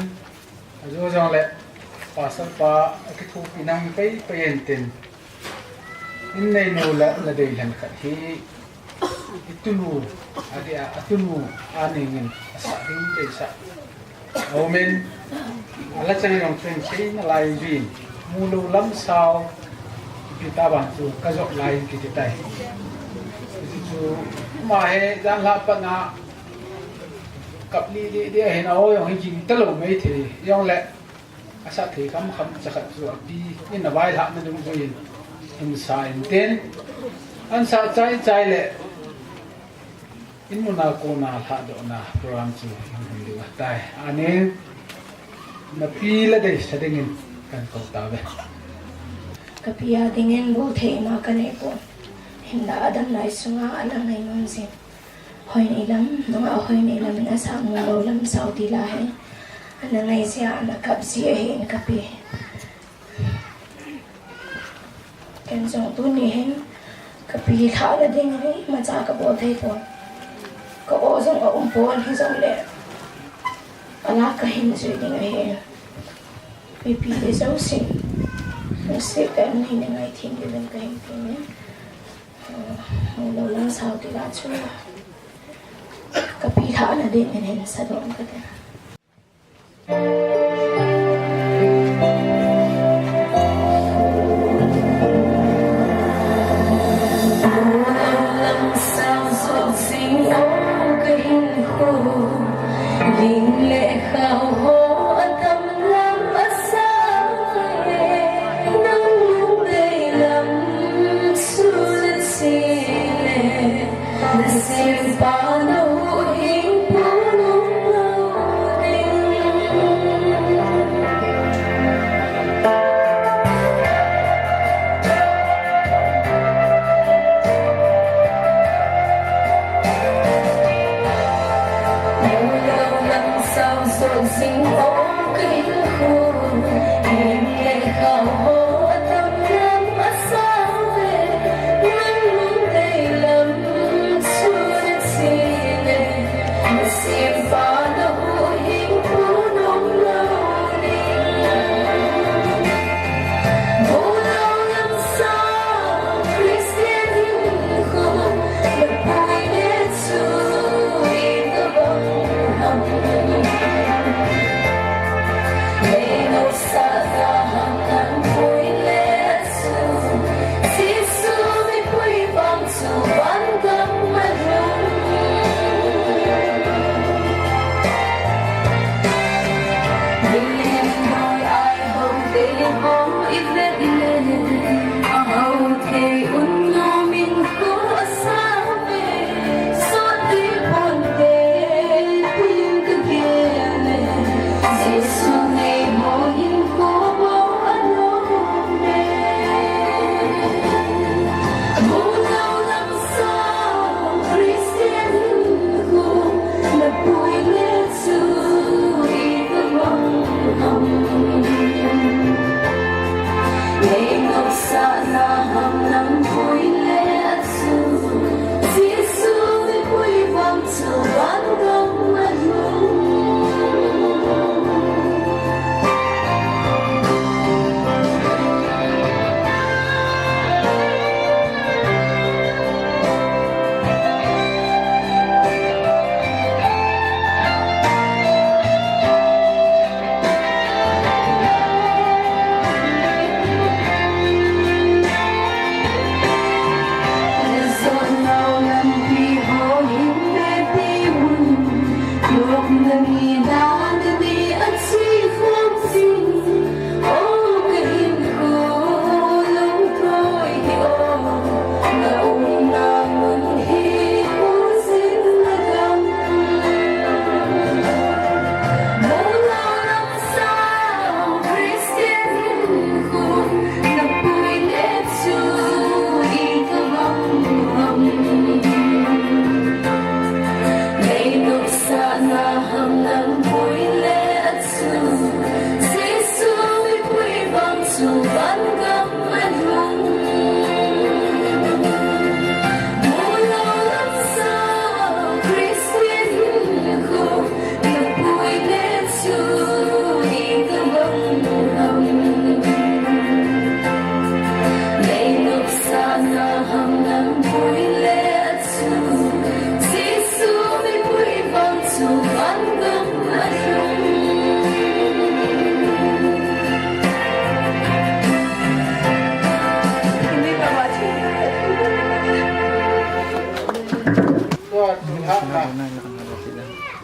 ajo jongle Pastor pa akithopi nang pai pai intin, in neinu la, la deilhen khat hi, itunu, adeh a, atunu, aningin asah ding deisah aumin, ala chang jong chun seina lai jin, mu lou lam sao, ipi tabang chu kajop lai kiti tai. Hichu, ama hi janlhah patna kap lih lih ding ahin, a-o jong hi ging talou maithei jongle, asah thei kham kham cha khat chu api in availhahna dungjuiyin, ahin sa intin, ahin sa chai chai le, in muna kona lhadohna program chu hung hin ding ahitai. Anin, napi la deisah dingin kahin kou tauve. Kapi a dingin bol thei ima kanei pon. Hinla adam lai sunga ana ngai nom jin. Hoi nei lam, nungah hoi nei lam in asah mu lou lam sao tila hi. Ana ngai jeh a, ana kap jeh ahin kapi. Ken jong tuni hin kapi lhahna ding hi imacha kabol thei pon. Ka-o jong aum pon hijongle, ala kahin jui ding ahi. Mipi te jousen lungset tah in nei ngaithem diuvin kahin temme. Mu lou lam sao tila chu kapi lhahna dingin hin sadoh kate.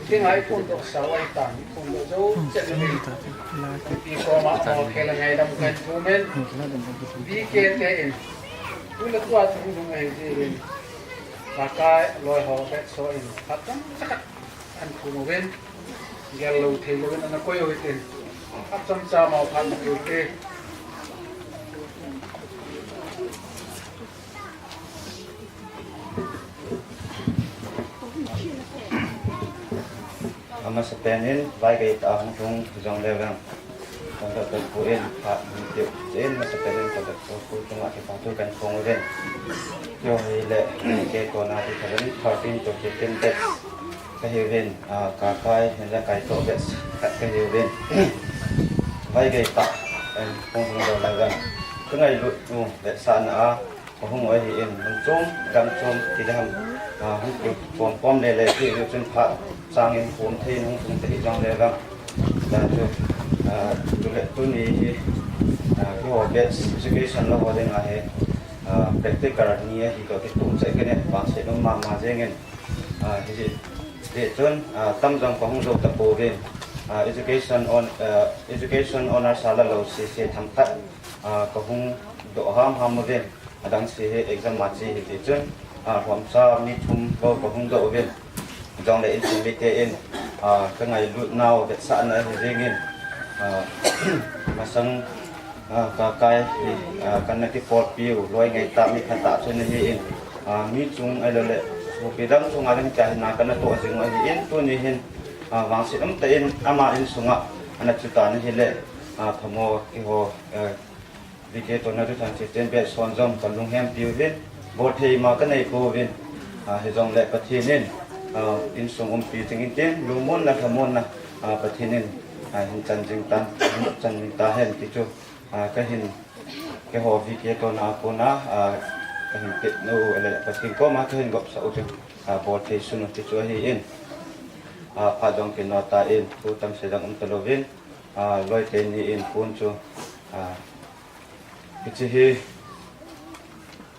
Dinga i phondoh sau ahitan, i phondoh jou chet uvin. Pi koma amaho khel a ngaidam kahin thum in, VK te in, tu le tua thunglhung ahi jeh in, Kakai loi ho batch ho in, phat chomcha khat kahin thum uvin, gel lou thei louvin ana koi u hitin, phat chomcha amaho phat na koi u hite. Amasapen in, vaigei tah a hung lhung hijongle vang, Conductor pu in phat hung tiu jeh in, amasapen in Conductor pu chunga kipathu kahin phong uvin. Keiho hile, kei kona two thousand thirteen to fifteen batch kahiuvin, ah, Kakai hinla Kaito batch khat kahiuvin. Vaigei tah in hung lhung jou lai vang, ka ngailut u vetsahna a, Kahung u ahin, mun chom, gam chom, ti le ham, ah, hung kikhom khom le le, ti le chun phat chang in khom thei in hung tung te hijongle vang. Tua chu, ah, tu le tuni hi, ah, keiho batch education lou ho dinga hi, ah, practical ni ahi toh kitu cheh kei in, vangset um mama jeng in, ah, hijeh chun, ah, tam jong kahung jou tapouvin, ah, education on, ah, education honours a la lou sese themkhat, ah, kahung doh ham ham uvin. Adang se hi exam a che hiti chun, ah, lhomcha mi thum bou kahung doh uvin. Jongle insung mite in, ah, ka ngailut nau vetsahna ahi jeng in, ah, masang, ah, Kakai hi, ah, kana kibolpiu, loi ngaitah mi phatah chu ana hi in, ah, mi chung ahilou le, sopi dang chunga ding tia hina kana toh jing u ahi in, tuni hin, ah, vangset umtah in ama insunga ana chu tan ahile, ah, phamo keiho, eh, VK tona two thousand fifteen batch hon jong ka lunghempi uvin, bolthei ma ka nei pouvin, ah, hijongle Pathen in, ah, insung umpi jing in tin, lungmonna, lhamonna, ah, Pathen in, ah, hin chan jing tan, hin chan jing tahen ti chu, ah, kahin, keiho VK tona a kona, ah, kahin peh nau, ahile Pathen koma kahin gopsah u chu, ah, bolthei sun u ti chu ahi in, ah, phat jong kino tan, thu tamse jong um talouvin, ah, loi teni in pun chu, ah, Hiche hi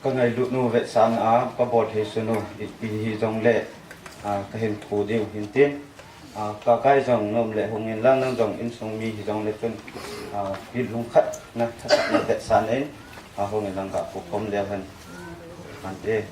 ka ngailut nau vetsahna a, ka bolthei sun u, ipi hijongle, ah, ka hin phu diu hin tin. Ah, Kakai jong nom le hung in lang, nang jong insung mi hijongle chun, ah, kilungkhatna, thasahna vetsahna in, ah, hung in lang ka phu khom leu hen. Ante.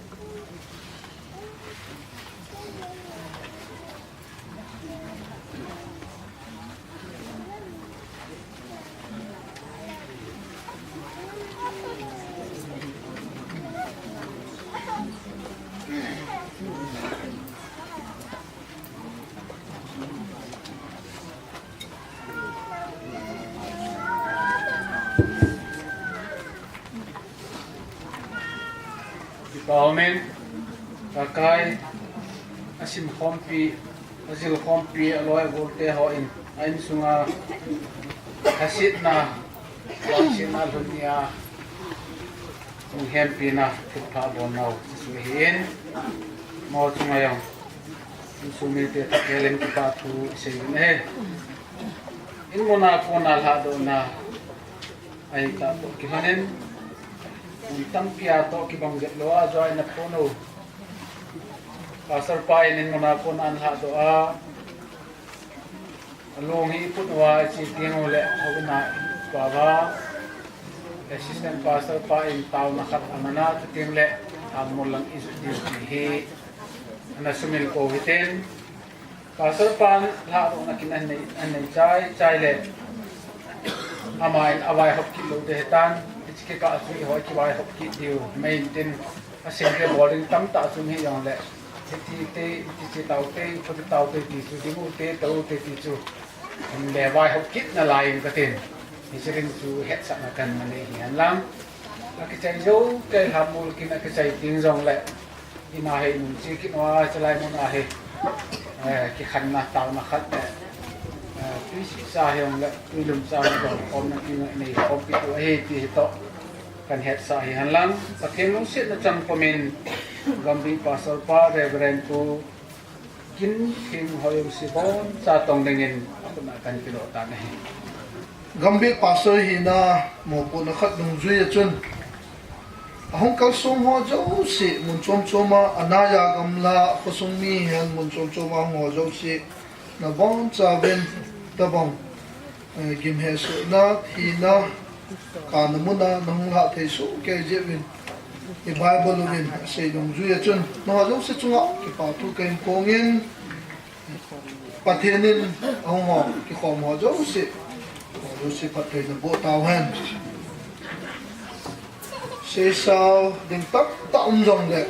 Kipa umin, Kakai, asim khompi, ajil khompi, aloi agolte hon, a insunga, hasetna, vangsetna lhun nia, lunghempina, thupha bol nau, Jesu hi in, mo chunga jong, insung mite thakelin kipa thu isei uvin ahi. In muna kona lhadohna, Ahi tah toh kilhonin, mun tampi a toh kibang jet lou a, joh a ina phon u. Pastor pa in in muna kona ana lhadoh a, along hi iput uva, iche teng uleh, houin a iput uva, assistant pastor pa in taona khat amana, chuteng leh, amol lang ijot diu ti hi, ana sumil kou hitin, Pastor pan lhadohna kin anei, anei chai, chai le. Ama in avaihop kit lou ding ahitan, hiche kikah a chu eiho kivaihop kit diu. Main tin, asing te bol ding tamtah chu um hijongle. Hiti te, hiti che tau te, khuti tau te ti chu, ding u te, tou u te ti chu. Hung le vaihop kit nalai in katin. Hiche ding chu hetsahna kahin nei hi henlang. Akichai jou, kei lhamul kin akichai ding jongle. Ina hi mun chi kit nua, chalai mun a hi, eh, kikhenna taona khat le, eh, tui sisa hijongle, tui lumsa hijongle, khomna ti nei khompi tu ahi ti hi toh, kahin hetsah hi henlang, Pathen lungsetna chang pumin, Gambih Pastor pa, Reverend Pu Kintheng Hoiu Sibon, cha tong dingin, akhut a kahin kilou tan ahi. Gambih Pastor hina, mopohna khat dungjui a chun, Ahung kalsong ho jouse, mun chom chom a, anaiya gamla, khosung mi hen, mun chom chom a hung ho jouse, nabonchauvin, tabang, eh, gimhesohna, thina, kana muna, nahung lah thei soh kei jeh uvin, i Bible uvin, asei dungjuiya chun, nangho jouse chunga, kipa thu kahin phongin, Pathen in ahung ho, kikhom ho jouse, ho jouse phattheina boh tauhen. Seisao ding tamtah um jongle,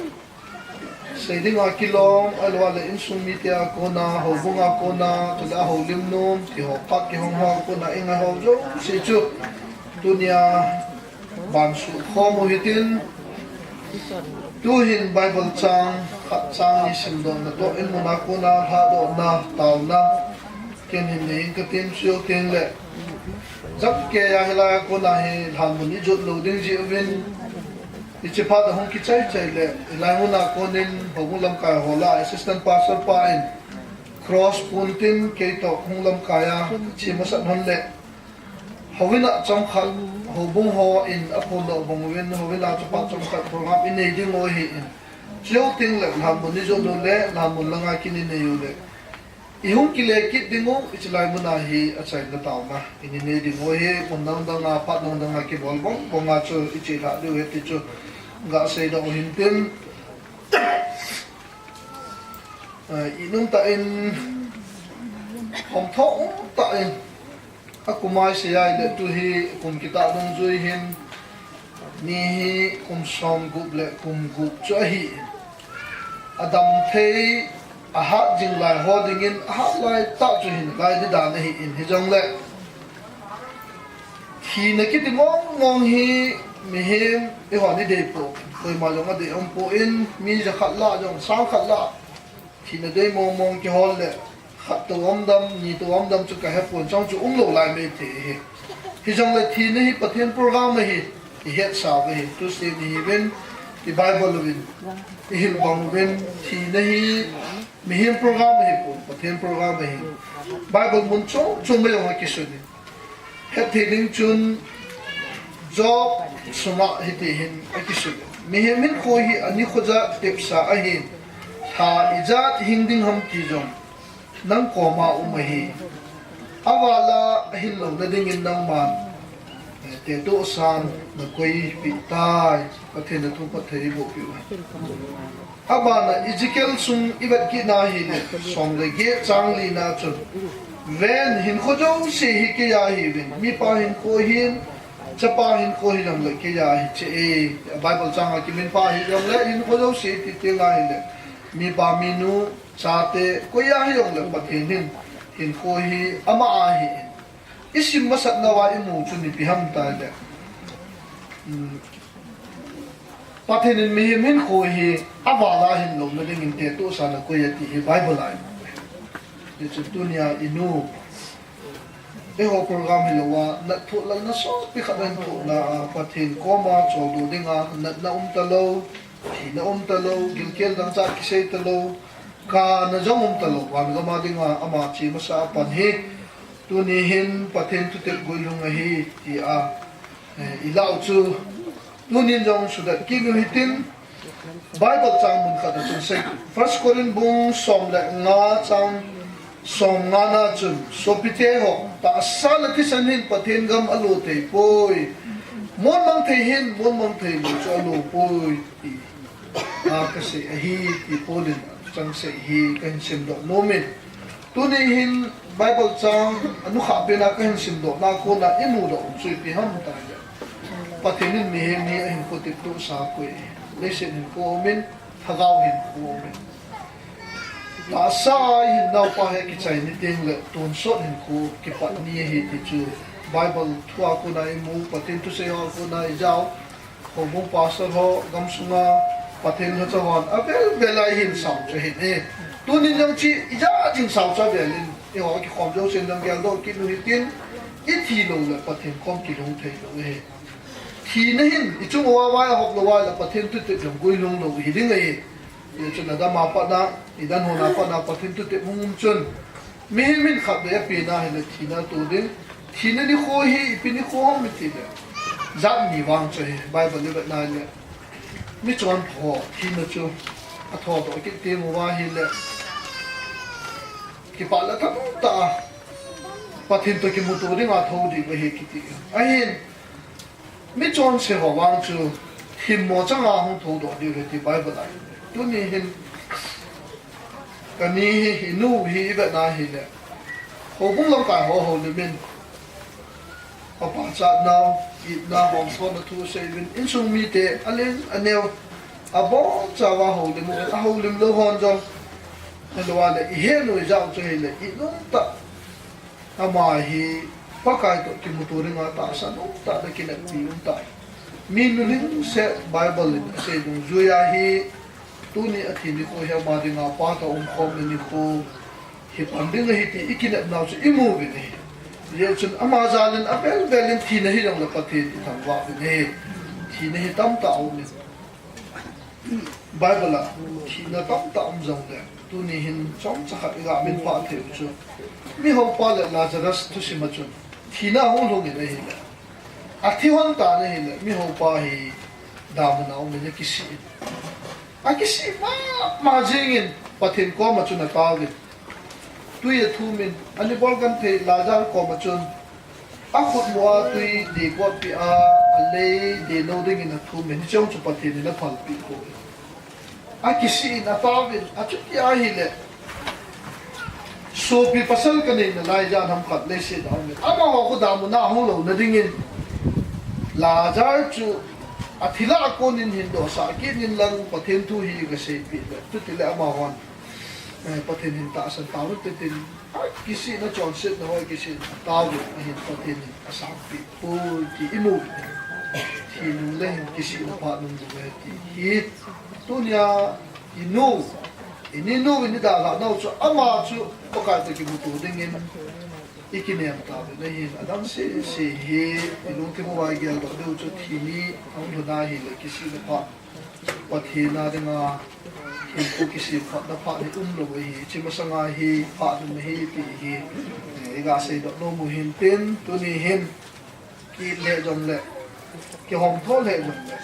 sei dinga kilom, ahilouleh insung mite a kona, houbung a kona, chule houlim nom, ti ho, phat kihong ho a kona, i ngai ho jouse chu, tunia, bansuh khom u hitin, tuhin Bible chang, khat chang ni simdohna toh, in mun a kona, lhadohna, taona, ken hin nei in katin, chujou tengle, jat keiya hilai a kona hi, lhanmun ijot lou ding jeh uvin, hiche phat ahung kichai chai le, hilai mun a konin, houbung lamkai ho lah a, assistant pastor pa in, cross pun tin, kei toh hung lamkai a, che masat hon le, Houin a chomkhat, houbung hon aphondoh bang uvin, houin a chapa chomkhat program inei diu ahin. Chujou tengle, lhanmun ijot lou le, lhanmun langa kin inei u le, ihung kile kit diu, hiche lai mun a hi achaina taona, in inei diu ahi, mun dang dang a, phat dang dang a kibol bang bang a chu, iche lhah diu ahi ti chu, gasei doh u hintin. Eh, inum tah in, hom tho um tah in, akum a isei a ahile tuhi kum kitah dungjui hin, ni hi kum som gup le kum gup chu ahi. Adam thei, ahat jing lai ho dingin, ahat lai tah chu hin gai di dan ahin, hijongle, thina kiti mong mong hi mihem eihon idei poi, koima jong adei um poi, mi jakhat lah jong, sang khat lah, thina dei mong mong kihol le, khat toh um dam, ni toh um dam chu kahepon, chang chu umlou lai maithei ahi. Hijongle thina hi Pathen program ahi, ihetsau ahi, Tuesday ni hiuvin, i Bible uvin, ihil bang uvin, thina hi mihem program ahipon, Pathen program ahi. Bible mun chom chom a jong akisun in. Hetthei ding chun Job sunga hitihin akisun in. Mihem hinkho hi anikho ja tepsa ahin. Lha ijat hing ding ham ti jong nang koma um ahi. Avala ahin louna dingin nangman, eh, tetohsan nakoipeh tai. Pathen in athu phatthei eiboh peh u hen. Abana Ezekiel sung ivet kit na ahile, som le get chang li na chun, ven, hinkho jouse hi keiya ahiuvin, mipa hinkho hin, chapa hinkho hijongle keiya ahi cheh e. Bible chang a kiminpha hijongle, hinkho jouse ti teng ahile, mipa minu, chate, koiya hijongle Pathen hin, hinkho hi ama a ahi. Isim masat nauva imu chu ipi ham tile, um, Pathen in mihem hinkho hi avala ahin louna dingin tetohsan akoi ati hi Bible a imu e. Hichu tunia inu, eiho program hilouva, nat thoh lalna sopi khat ahin thohna a, Pathen koma choldo dinga, natna um talou, thina um talou, gilkel dangchah kisei talou, kana jong um talou, van gam a dinga ama che masa a pan hi, tuni hin Pathen thutep guilhung ahi, tia, eh, ilah u chu, tunin jong sudat kit u hitin, Bible chang mun khat a chun sei, First Corinth bung som le nga chang som nga na chun, sopite ho, tahsa le thisan hin Pathen gam alo thei poi, mon mang thei hin, mon mang thei lou chu alo poi, ti. A, kasei ahi, ti Paul in achangsei hi kahin simdoh nom in. Tuni hin Bible chang anukhah pen a kahin simdoh na kona imudoh u chu ipi ham tile, Pathen in mihem hi ahinkho teptohsa akoi. Leiset hinkho aum in, lhagao hinkho aum in. Tahsa a ihin naupa hi akichai ni tengle tonsot hinkho kipat ni ahi ti chu Bible thu a kona imu, Pathen thusei ho a kona ijao, houbung pastor ho, gamsunga Pathen lhacha hon avel vel a ihin sao chu ahin e. Tunin jong chu ijat jing sao chu avel in, eiho kikhom jousen jong geldoh kit u hitin, ithi loule Pathen kom kilhung thei lou ahi. Thina hin ichung uva vai ahop lou uva ahile Pathen thutep jong guilhung lou hi ding ahi. Hichun Adam a pat na, Eden hon a pat na Pathen thutep hung um chun, mihem hin khatvei apen ahile thina atoh ding. Thina nikho hi ipi nikho ham itile, jat ni vang chu ahi. Bible ivet na ahile, michonpha ho thina chu athodoh kit teng uva ahile, kipah le tamtah a Pathen toh kimuto dinga thou diu ahi kiti. Ahin, michonse ho vang chu themmo changa hung thoudoh diu ahi ti Bible a. Tuni hin kani hi, inu hi ivetna ahile, houbung lamkai ho houlim in, apachatnau, itna, hom sotna thu asei uvin, insung mite alen aneo, abonchauva houlim uvin, ahoulim lou hon jong, ahilou le ihet u ijat chu ahile, inomtah, ama hi Pakai toh kimuto dinga tahsan umtah le kineppi umtah. Mi nulhingset Bible in asei dungjuia hi, tuni athi nikho hi ama dinga Pa toh umkhomna nikho hi pan ding ahi ti ikinepnau chu imu uvin ahi. Hijeh chun ama jal in avel vel in thina hijongle Pathen ithangvah uvin ahi. Thina hi tamtah aumin. Bible a thina tamtah um jongle, tuni hin chomcha khat iga minphah thei u chu, mihoupa le Lazarus thusim a chun thina ahung lhungin ahile, athi lhon tan ahile, mihoupa hi damun a umin akisih in, akisih mama jengin Pathen koma chun ataovin, twi athumin, ani bolgenthei Lazar koma chun akhutmo a twi dekotpeh a, alei delou dingin athumin, hiche chu Pathen in aphalpeh poi. Akisih in ataovin, achuti ahile, sopi pasal kanei nalai jan ham khat leiset a umin, amaho khu damun a ahung louna dingin Lazar chu athi lah a konin hindohsah kit in lang Pathen thu hi gaseipeh le, chutile amahon, eh, Pathen hin tahsan tauvin tin, akisihna chonsetna ho akisih in ataovin, ahin Pathen in asangpeh poi ti imu uvin. Thi nungle hin kisihna phat nung bou ahi ti hi, tunia inu, ininu in idalhah nau chu ama chu Pakai toh kimuto dingin ikinem tauvin ahin, adang sese hi ilungthim uva igeldoh diu chu thi ni ahung lhun ahile kisihna phat, Pathen a dinga hinkho kisemkhatna phat hi umlou ahi, hiche masanga hi phat um ahi ti hi, eh, iga seidoh nom u hintin, tuni hin ki-it lheh jongle, kihomtho lheh jongle,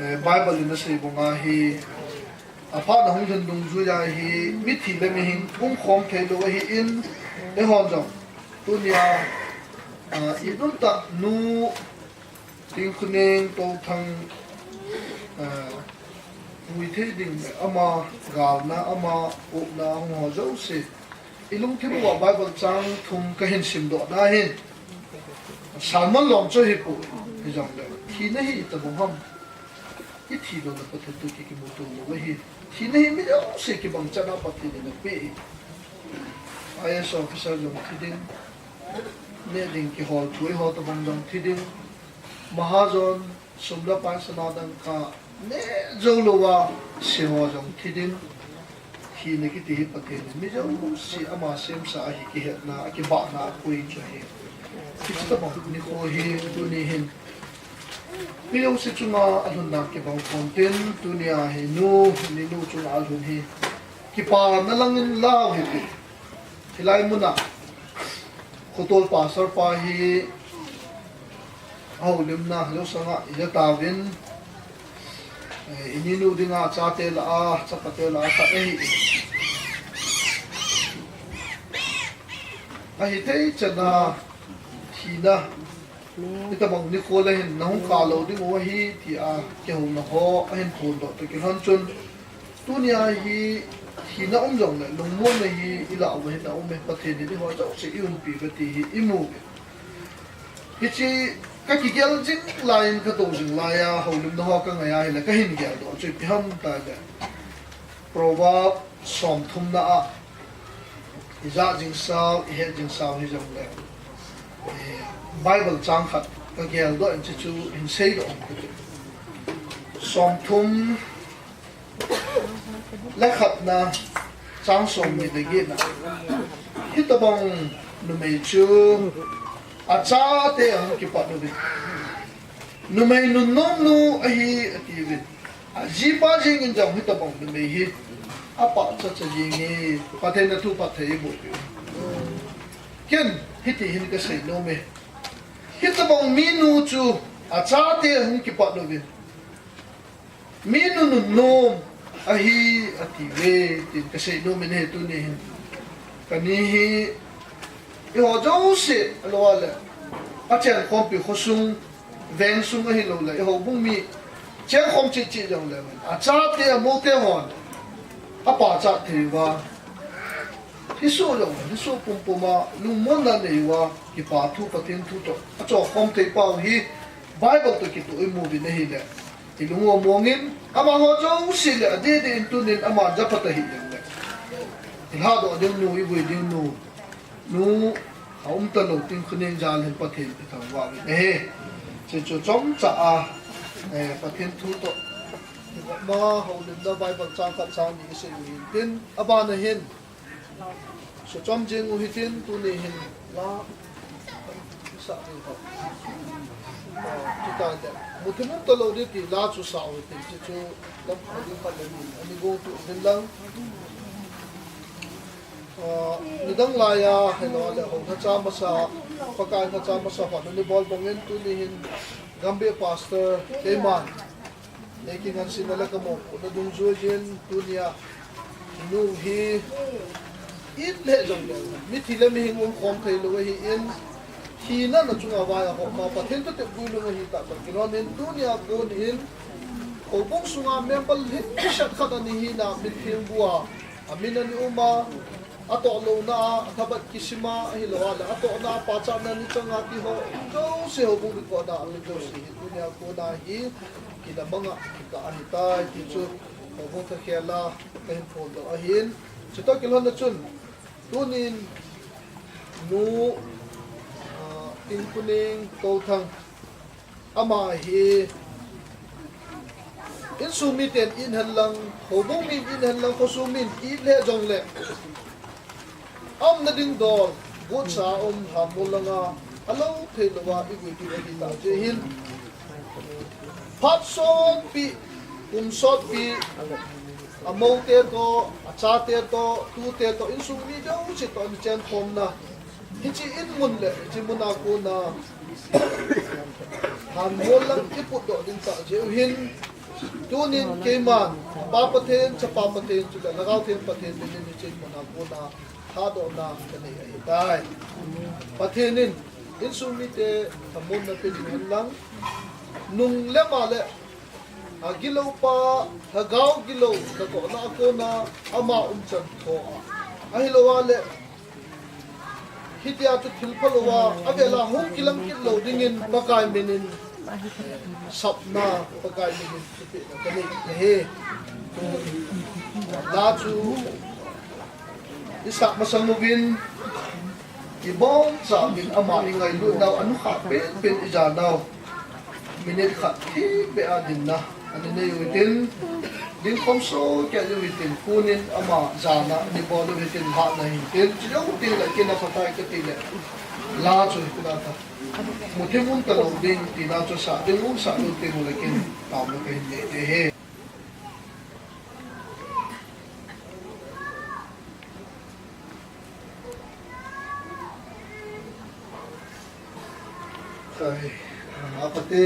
eh, Bible in asei banga hi, aphat ahung lhun dungjuia hi mithi le mihing umkhom theilou ahin, eihon jong tunia, ah, inomtah nu Tinkhoneng, Touthang, ah, pui thei ding le ama galna, ama upna ahung ho jouse, ilungthim uva Bible chang thum kahin simdohna hin, sermon lom chu ahipoi, hijongle thina hi itobang ham, ithi loule Pathen toh ki, kimuto lou ahi. Thina hi mi jouse kibang chan a Pathen in apeh ahi. I A S officer jong thi ding, neh ding kihol thui ho tobang jong thi ding, mahajon, sum le pai sana dangka neh jou louva se ho jong thi ding. Thina kiti hi Pathen in mi jouse ama semsa ahi kihetna, akibahna akoi chu ahi. Hiche tobang nikho hi tuni hin mi jouse chunga alhun dan kibang pontin, tunia hi nu, ininu chunga alhun hi kipana langin lau hite. Hilai muna khotol pastor pa hi ahoulimna jousanga ija tauvin, eh, ininu dinga chate lah a, chapate lah a khat ahi. Ahithei chana thina hitobang nikho le hin nahung kah lou dingu ahi tia kihouna ho ahin phondoh toh kilhon chun, tunia hi thina um jongle lungmonna hi ilah uva hin aume, Pathen in eiho jouse iumpi uve ti hi imu uve. Hiche kakigel jing laiyin, katou jing laiya houlimna ho kangai ahile kahin geldoh chu ipi ham tile, Proverb somthumna a ijah jing sao, ihet jing sao hijongle, eh, Bible chang khat kageldoh in, chuchu hin seidoh in kati. Somthum le khatna, chang somni le getna. Hitobang numei chu achate ahung kipat uvin, numei nunnomnu ahi atiuvin. Ajipa jengin jong hitobang numei hi apachatcha jenge, Pathen in athu phatthei eiboh peh u. Ken hiti hin kasei nome. Hitobang minu chu achate ahung kipat uvin, Mi nunun nom ahi ati ve, tin kasei nom in ahi tuni hin. Kani hi, eiho jouse, alou le, achenkhompi khosung, vengsung ahilou le, eiho bung mi, chenkhom cheh cheh jong le, achate, amoute hon, apachat thei uva. Hiche jong, hiche pumpum a, lungmonna nei uva, kipa thu, Pathen thu toh, achokhom thei pau hi, Bible toh kitoh imu uvin ahile. Ilung u amongin, amaho jouse le adeh deh in tunin ama japhat ahi jongle. Ilhadoh ding nu, ivui ding nu. Nu, aum talou Tinkhuning jal hin Pathen ithangvah uvin ahi. Hiche chu chomcha a, eh, Pathen thu toh. Ama houlimna Bible chang khat chang ni isei u hintin, abana hin. Suchom jing u hitin tuni hin la sa ding ho. Chuti le. Muthim um talou ding ti la chu sa u hitin ti chu lam khat ding khat le ni. Ani gong tu hin lang. Ah, nidang laiya, hello, le ho na cha masa, Pakai na cha masa, ho na ni bol bongin tuni hin Gambih Pastor, keiman. Nei kingansena le kamopohna dungjuiyin tunia, nu hi, it le jongle, mithi le mihing umkhom thei lou ahin, thina na chunga vai a ho kha, Pathen toh tepui lou ahi tah tah kilhonin tunia konin, houbung sunga member lhingset khat ana hina, mitlhi bua, amin ana uma, atoh louna a, athabat kisima, ahilou le, atohna, pachatna ni changa ti ho, jouse houbung ding kona, amin jouse hi, tunia kona hi, kila manga, kikah ahitai, ti chu, houbung thakhel a, kahin phondoh ahin. Chutoh kilhonna chun, tunin, nu, ah, Tinkhuning Touthang, Ama hi insung miten it hen lang, houbung min it hen lang, khosung min it le jongle, aumna ding dol, butsa um, Lhanmol langa, alou thei louva, ivui ding ahi tah jeh hin. Phat sotpi, kum sotpi, amoute toh, achate toh, tute toh, insung mi jouse toh, ana chenkhomna. Hiche in mun le, hiche mun a kona, Lhanmol lang iputdoh ding tah jeh u hin, tunin keiman, Pa Pathen, Chapa Pathen, chule Lhagao Theng Pathen minin hiche in mun a kona, thadohna kanei ahitai. Pathen in, insung mite, Lhanmol na pe ding hen lang, nung le ma le, agilou pa, Lhagao gilou, natohna a kona, ama umchan tho a. Ahilou le, Hitia chu thil phalou a, avela hung kilang kit lou dingin Pakai minin, sapna Pakai minin thupehna kanei ahi. La chu isah masang uvin, ibonchauvin ama ingailutnau anukhah penpen ijanau. Minute khat thipbeh a dinna ana nei u hitin, dingkhom sohkei u hitin, kunin ama jana ana bol u hitin, hatna hitin, chujou teng le kin aphatai kati le, la chu hitin ata. Muthim um talou ding, tina chu sa ding um sa lou teng le kin, taona kahin nei ahi. Ai, apa te?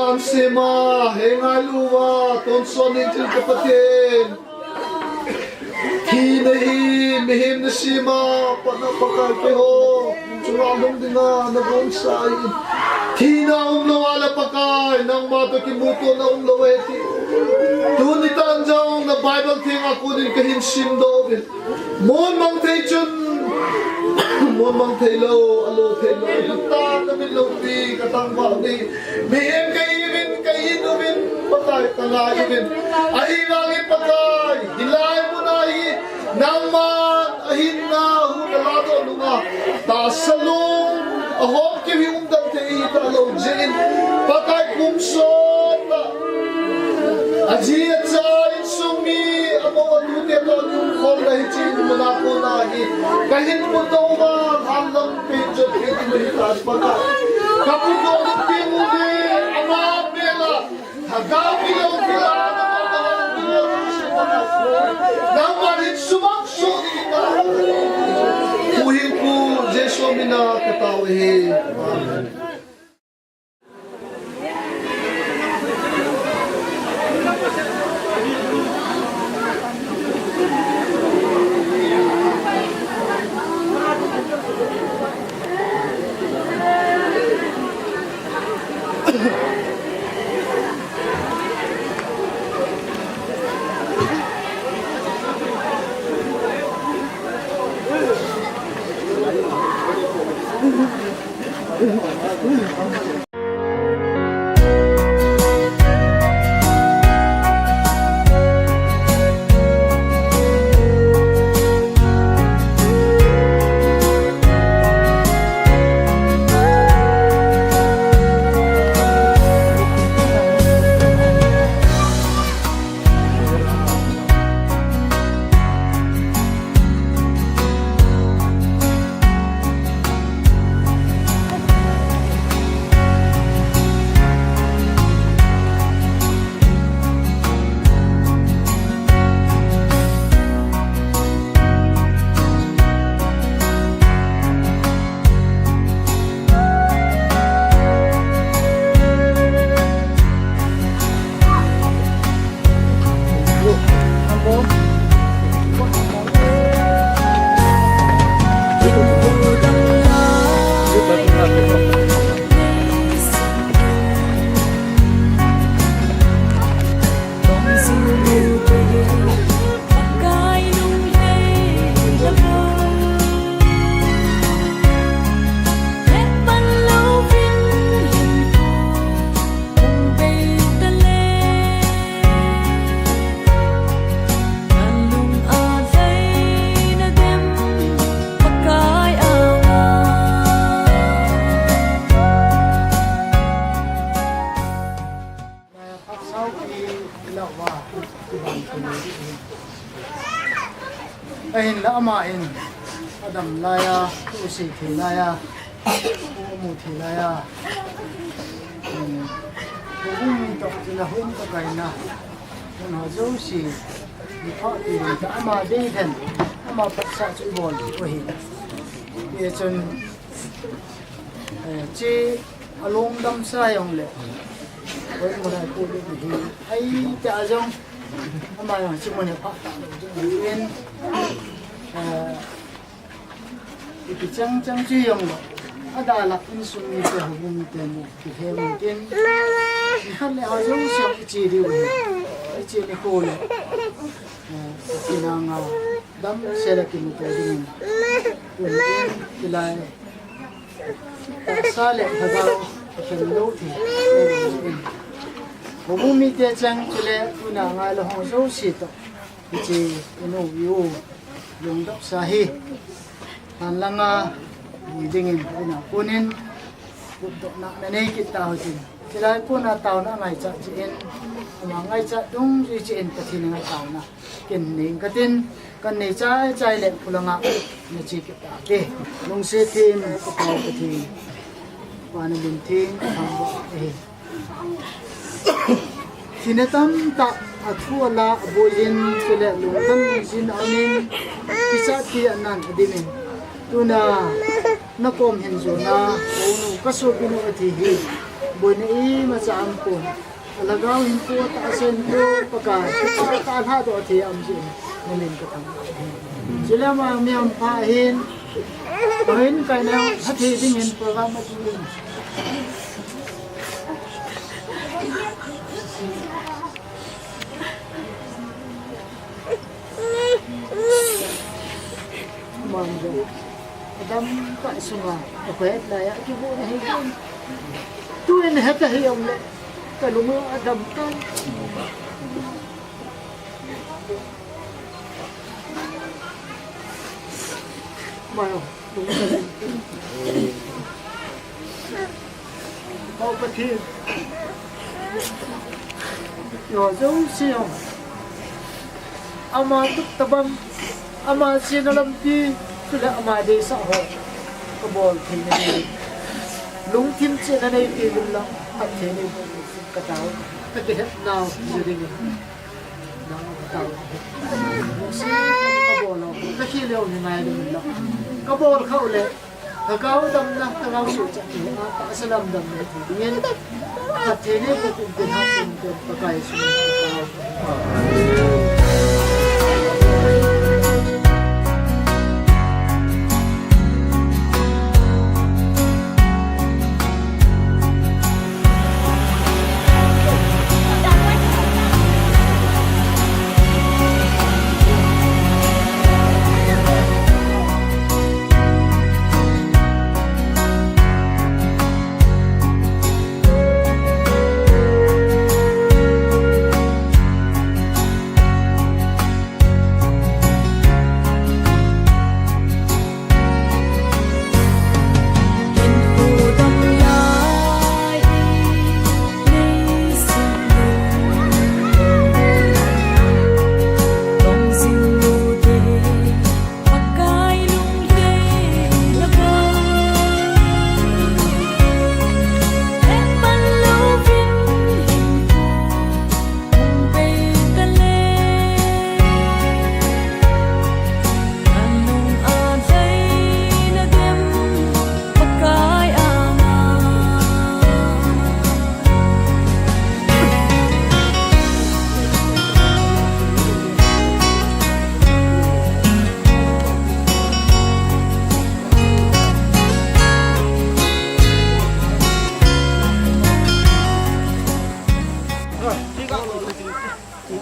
An sema, he ngailuva, tonsot ningchan ka Pathen. Thina hi, mihem nasema, Patna Pakai keiho chunga lungdinga nabonchauve. Thina umlou a le Pakai, nangma toh kimutona umlou ahi ti. Tuni tah jong na Bible thenga konin kahin simdoh uvin. Mun mang thei chun, mun mang thei lou, alo thei lou, lungtah na min loupi, ka tangval ding. Mihem kahiuvin, kahin uvin, Pakai kangai uvin. Ahivangin Pakai, hilai muna hi, nangman ahinna hu naladoh nunga, tahsa lung, ahom keu hi umdan thei talou jeh in, Pakai kum sot tah. Aji acha insung mi, amau atute toh nung khol na hiche in muna kona hi. Kahin mutou va, hanlam pen jot pen in hi ta Pakai. Kapu toh nung pen u ve, ama mela. Thagau kilou kila, nangman hin sumang so ding ta. Pu hin Pu Jesu mina katao ahi. Amen. Saupi lau va, ahinla ama hin, adam laiya, u si thi laiya, u mu thi laiya, um, u mi tok ti la hun to kaina, hun ho jo si, ni pha ti ta ama ding hen, ama pat sa chu bol u hi. Ye chun, Eh, chi alung dam sa jong le. Koi muna ku le hi. Ai, ta jong. Ama jong chi muna pha ta. In, eh, ipi chang chang chi jong le. Ada lak insung ni te hu mi te mu. Ki he mu tin. Ni khat le ha jong siang ichi diu hi. Ichi ni ku le. Eh, ichi na nga. Dam se la ki mu te ding. Kun in, kilai. Tahsa le thagau, khen lou ti. Houbung mite chang chule, tuna ngai lou ho jouse toh. Hiche, inu, u, lungdop sa hi. Han langa, ni dingin, ina kunin, kutdohna, na nei kit ta ho tin. Hilai kona taona ngaichat jin, ama ngaichat dungjui jin Pathen ngai taona. Ken nei katin, kan nei chai chai le khulanga, na chi kit ta te. Lungset them, ka Pathen. Pana lim thim, thangvah e. Thina tamtah, athu ala, aboiyin, chule lungdam jin amin, kichat ti anan adimin. Tuna, nakom hin jona, konu, kasopinu athi hi. Pun imacha aum pon. Alhagao hin pu tahsa in pu Pakai. Tahsa lhadoh thei aum jeh in namin kathangvah e. Chule ama mi hampha ahin. Ahin kaina phatthei dingin program ahin. Aman jong adam kah sunga akhohet laiya kibohna hi jong. Tuin het ahi jongle kalung u adam tan. Aman jong. Pau Pathen. Eiho jouse jong. Ama tuptabang, ama chena lampi, chule ama deisah ho kabol theina ding. Lungthim chehna nei teuvin lang, phatthei nei boh uvin katao, kakihetnau jeh dingin. Nang katao. Kabol lou, kakhel lou ni ngai lou. Kabol khah uleh. Lhagao damna, lhagao suhchatna, tahsa lam damna, dingin, phatthei nei boh uvin tin Pakai sung.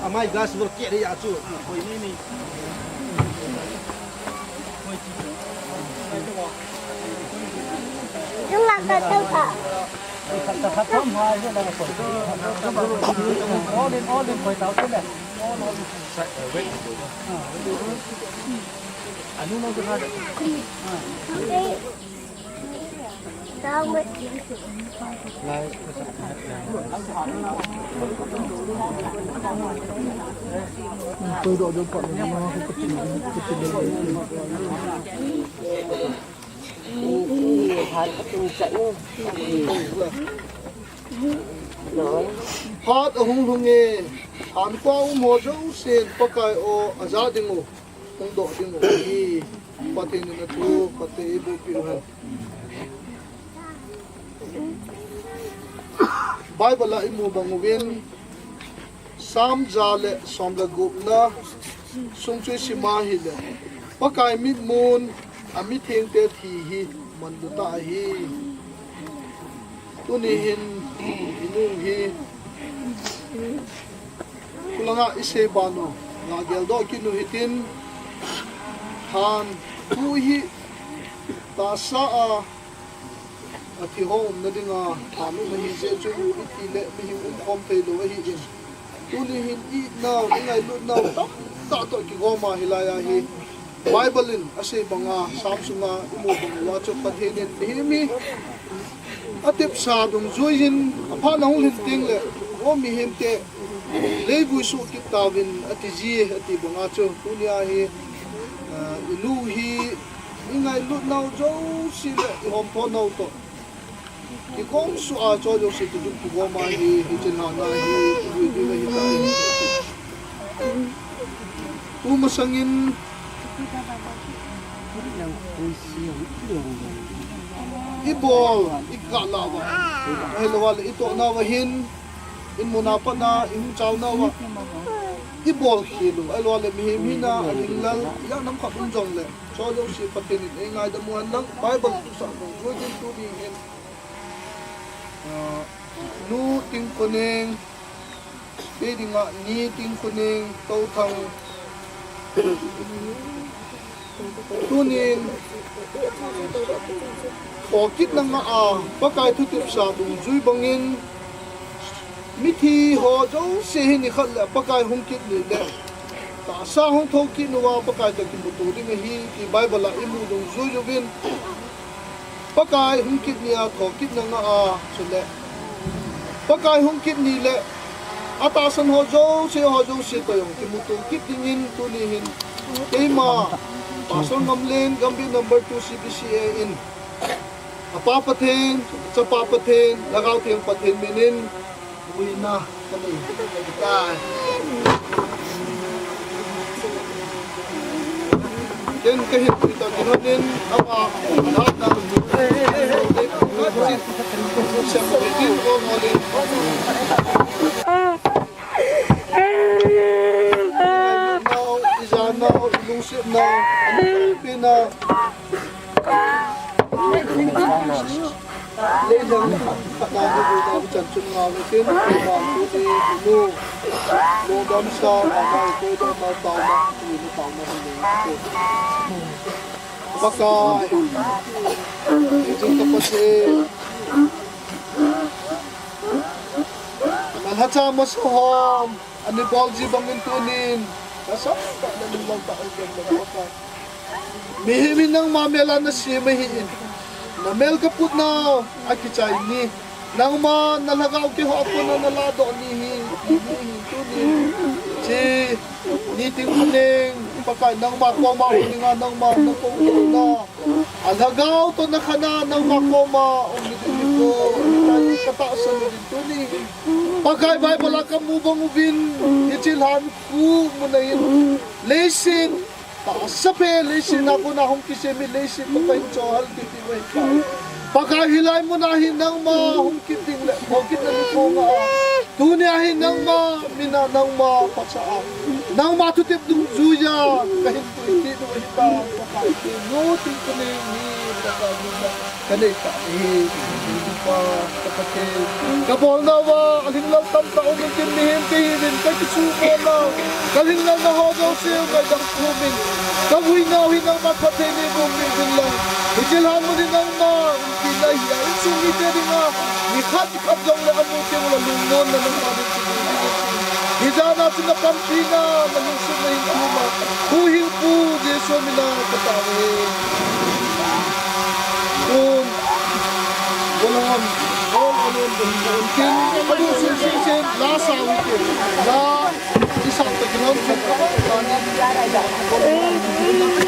Amai gas work ke ya chu. Koi ni ni. Koi ti. Koi to. Yung lang ka to ka. All in, all in, koi tao tu le. All, all in. Anu no tu ha. Phat ahung lhung e, hankhoa um ho jousen Pakai o aja ding u. Hung doh ding u ahi. Pathen in athu phatthei eiboh peh u hen. Bible a imu bang uvin, Psalm ja le som le gupna sung chu isim a ahile, Pakai mitmun, amithengte thi hi manlu tah ahi. Tuni hin inu hi khulanga isei ban u, ngah geldoh kit u hitin, thanphu hi tahsa a athi ho umna dinga thanphu ahi jeh chun itile mihem umkhom thei lou ahin. Tuni hin inau, ingailutnau tamtah toh kigom a hilai a hi Bible in asei banga, Psalm sunga imu bang uva chu Pathen in mihem hi atepsa dungjuiyin aphat na hung lhin teng le, o mihemte, leivui suh kit tauvin ati ji, ati banga chu tunia hi, ah, inu hi ingailutnau jouse le ihomthonau toh kigom suh a, choi jouse toh jong kigom a hi, hiche lhahna hi, kivui ding ahi tai. Tumasangin, ibol, ikah lah uva, ahilouleh itoh nauva hin, in muna patna ihung chal nauva ibol khel u, ahilouleh mihem hina alinglel, ijat ham khat um jongleh, chujouse Pathen in eingaidam u hen lang, Bible tusah nung jui din tuni hin. Ah, Nu Tingkhoneng, kei dinga Ni Tingkhoneng, Touthang. Tunin, thokitna ngah a, Pakai thutepsa dungjui bangin, mithi ho jouse hi nikhat leh Pakai hung kit ni leh, tahsa hung thou kit nauva Pakai toh kimuto ding ahi, ti Bible a imu dungjui uvin. Pakai hung kit ni a thokitna ngah a, chule Pakai hung kit ni leh atahsan ho jouse, ho jouse toh jong kimuto kit dingin tuni hin keima Pastor Ngamlen, Gambih number two C B C A in, Apa Pathen, Chapa Pathen, Lhagao Theng Pathen minin, buina kanei tai. Ken kahin pui ta kinon in, ama, na, na, nau, ija nau, ilungset nau, pina. Leilung khat na ni bu na bu chan chun nga ve tin, ba tu ni nu. Lo dam sa, ba na ko dam ma tao ma, tu ni tao ma ni. Pakai. Jing ka pa se. Na ha cha ma so hom. Ani bol ji bangin tunin, na sam ta na ning lang ta ai ken na Pakai. Mihem in nangma mel a nasem ahin, na mel kaput nau akichai ni. Nangma na lhagao keiho a kona na ladoh ni hi, ni hi tunin. Chi, Ni Tingkhoneng, Pakai nangma koma hung dinga nangma na kou na. A lhagao toh na khan a nangma koma hung ni ding nikho, ka tahsan uvin tuni. Pakai Bible a kamu bang uvin, hiche lhan khu mun a hin. Leiset, tahsa phe leiset na kona hung kisem hi leiset Pakai in chohal kiti uva hi. Pakai hilai mun a hi nangma hung kit ding le, thokitna nikho ngah a. Tuni a hi nangma, min a nangma, phatsa a. Nangma thutep dungjuia, kahin pui kit uva hi ta, Pakai te, Nu Tingkhoneng hi, Pakai Nu na, kanei ta hi, Pa, ka Pathen. Kabolnauva, alhinglel tamtah um in tin mihem kahiuvin, kakisuhmolna, kalhinglelna ho jouse, ngaidam khum in, kavuinau hi nangma phatthei neiboh peh uvin lang. Hiche lhan mun hi nangma, umpi na hi a, insung mite dinga, nikhat Khat jongle amu teng ule lungmonna nangma din chu ding ding in tin. Hijat a chu na panpina, na lungsetna hin thum a. Huhhingpu Jesu mina ka tao e. Tun. Bolon, bolon, bolon, bolon, tin. Alu sung sung sen, la sa wi ke. La, isa ta kilon, tin. Bolon, bolon, bolon, tin.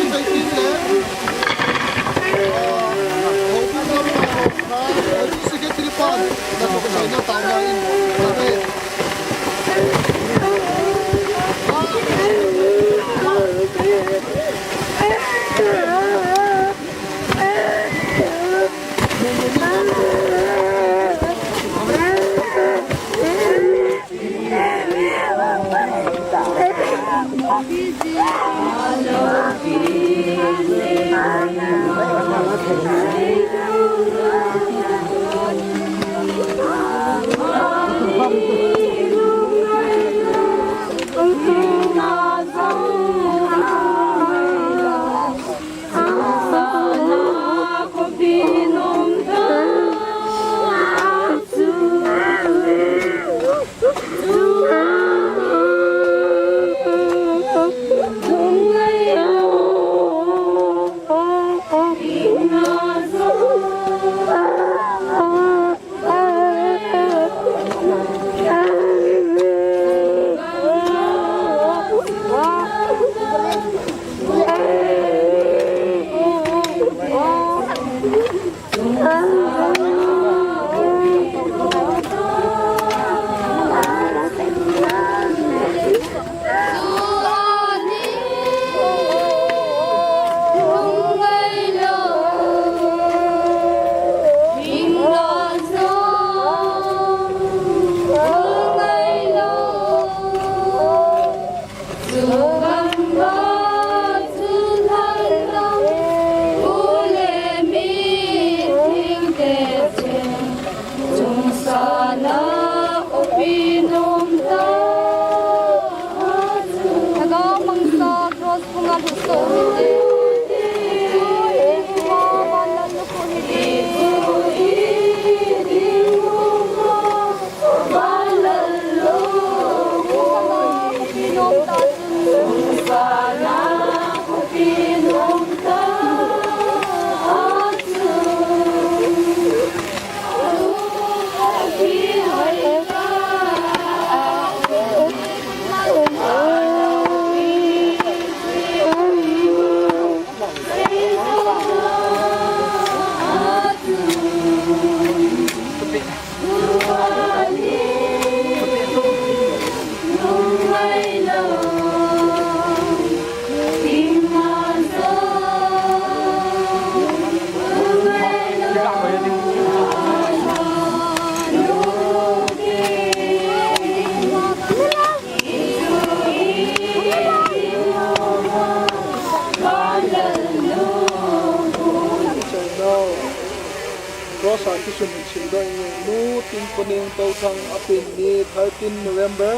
Sum chim doi nge nu Tinpuning Touthang, apen ni thirteen November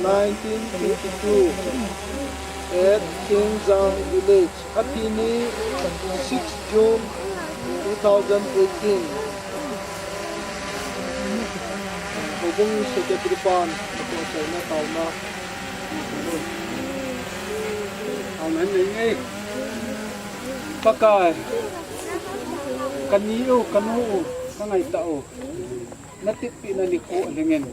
nineteen fifty-two at Thingjang Village. Athi ni six June two thousand eighteen. Houbung Secretary pan, Pastor na tauna. Amen. Pakai, kani u, kanu u, kangaitah u, natipeh na nikho lhingin.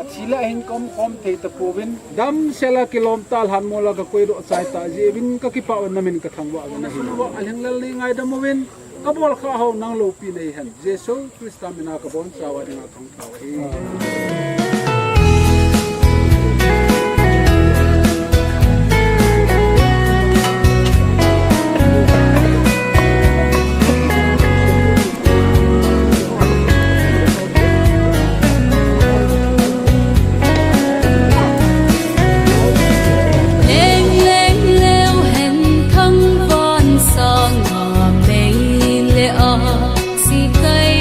Athi le ahin kaum khom thei tapouvin, damsel a kilom tah lhan mol a kakoidoh chai tah jeh uvin kakipah uvin, namin kathangvah uvin ahi. Alhinglel nei ngaidam uvin, kabol khah ho nang loupi nei hen. Jesu Christa mina kabonchauva dinga kathangvah ahi. Leng leng leu hen thangvah sanga mei le a si kai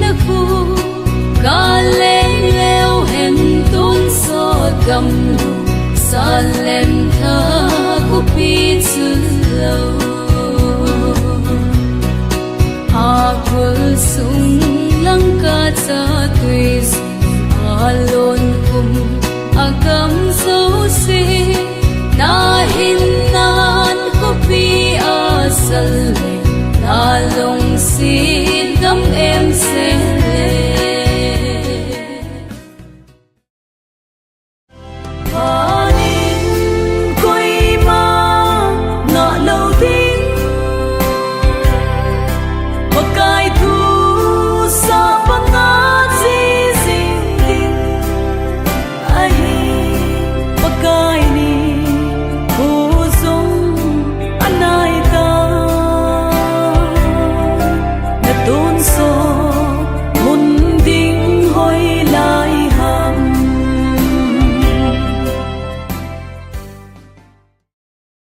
na khu. Ka leng leu hen tonsot gam sa lem tha kupi chu lo. A kul sung lang ka cha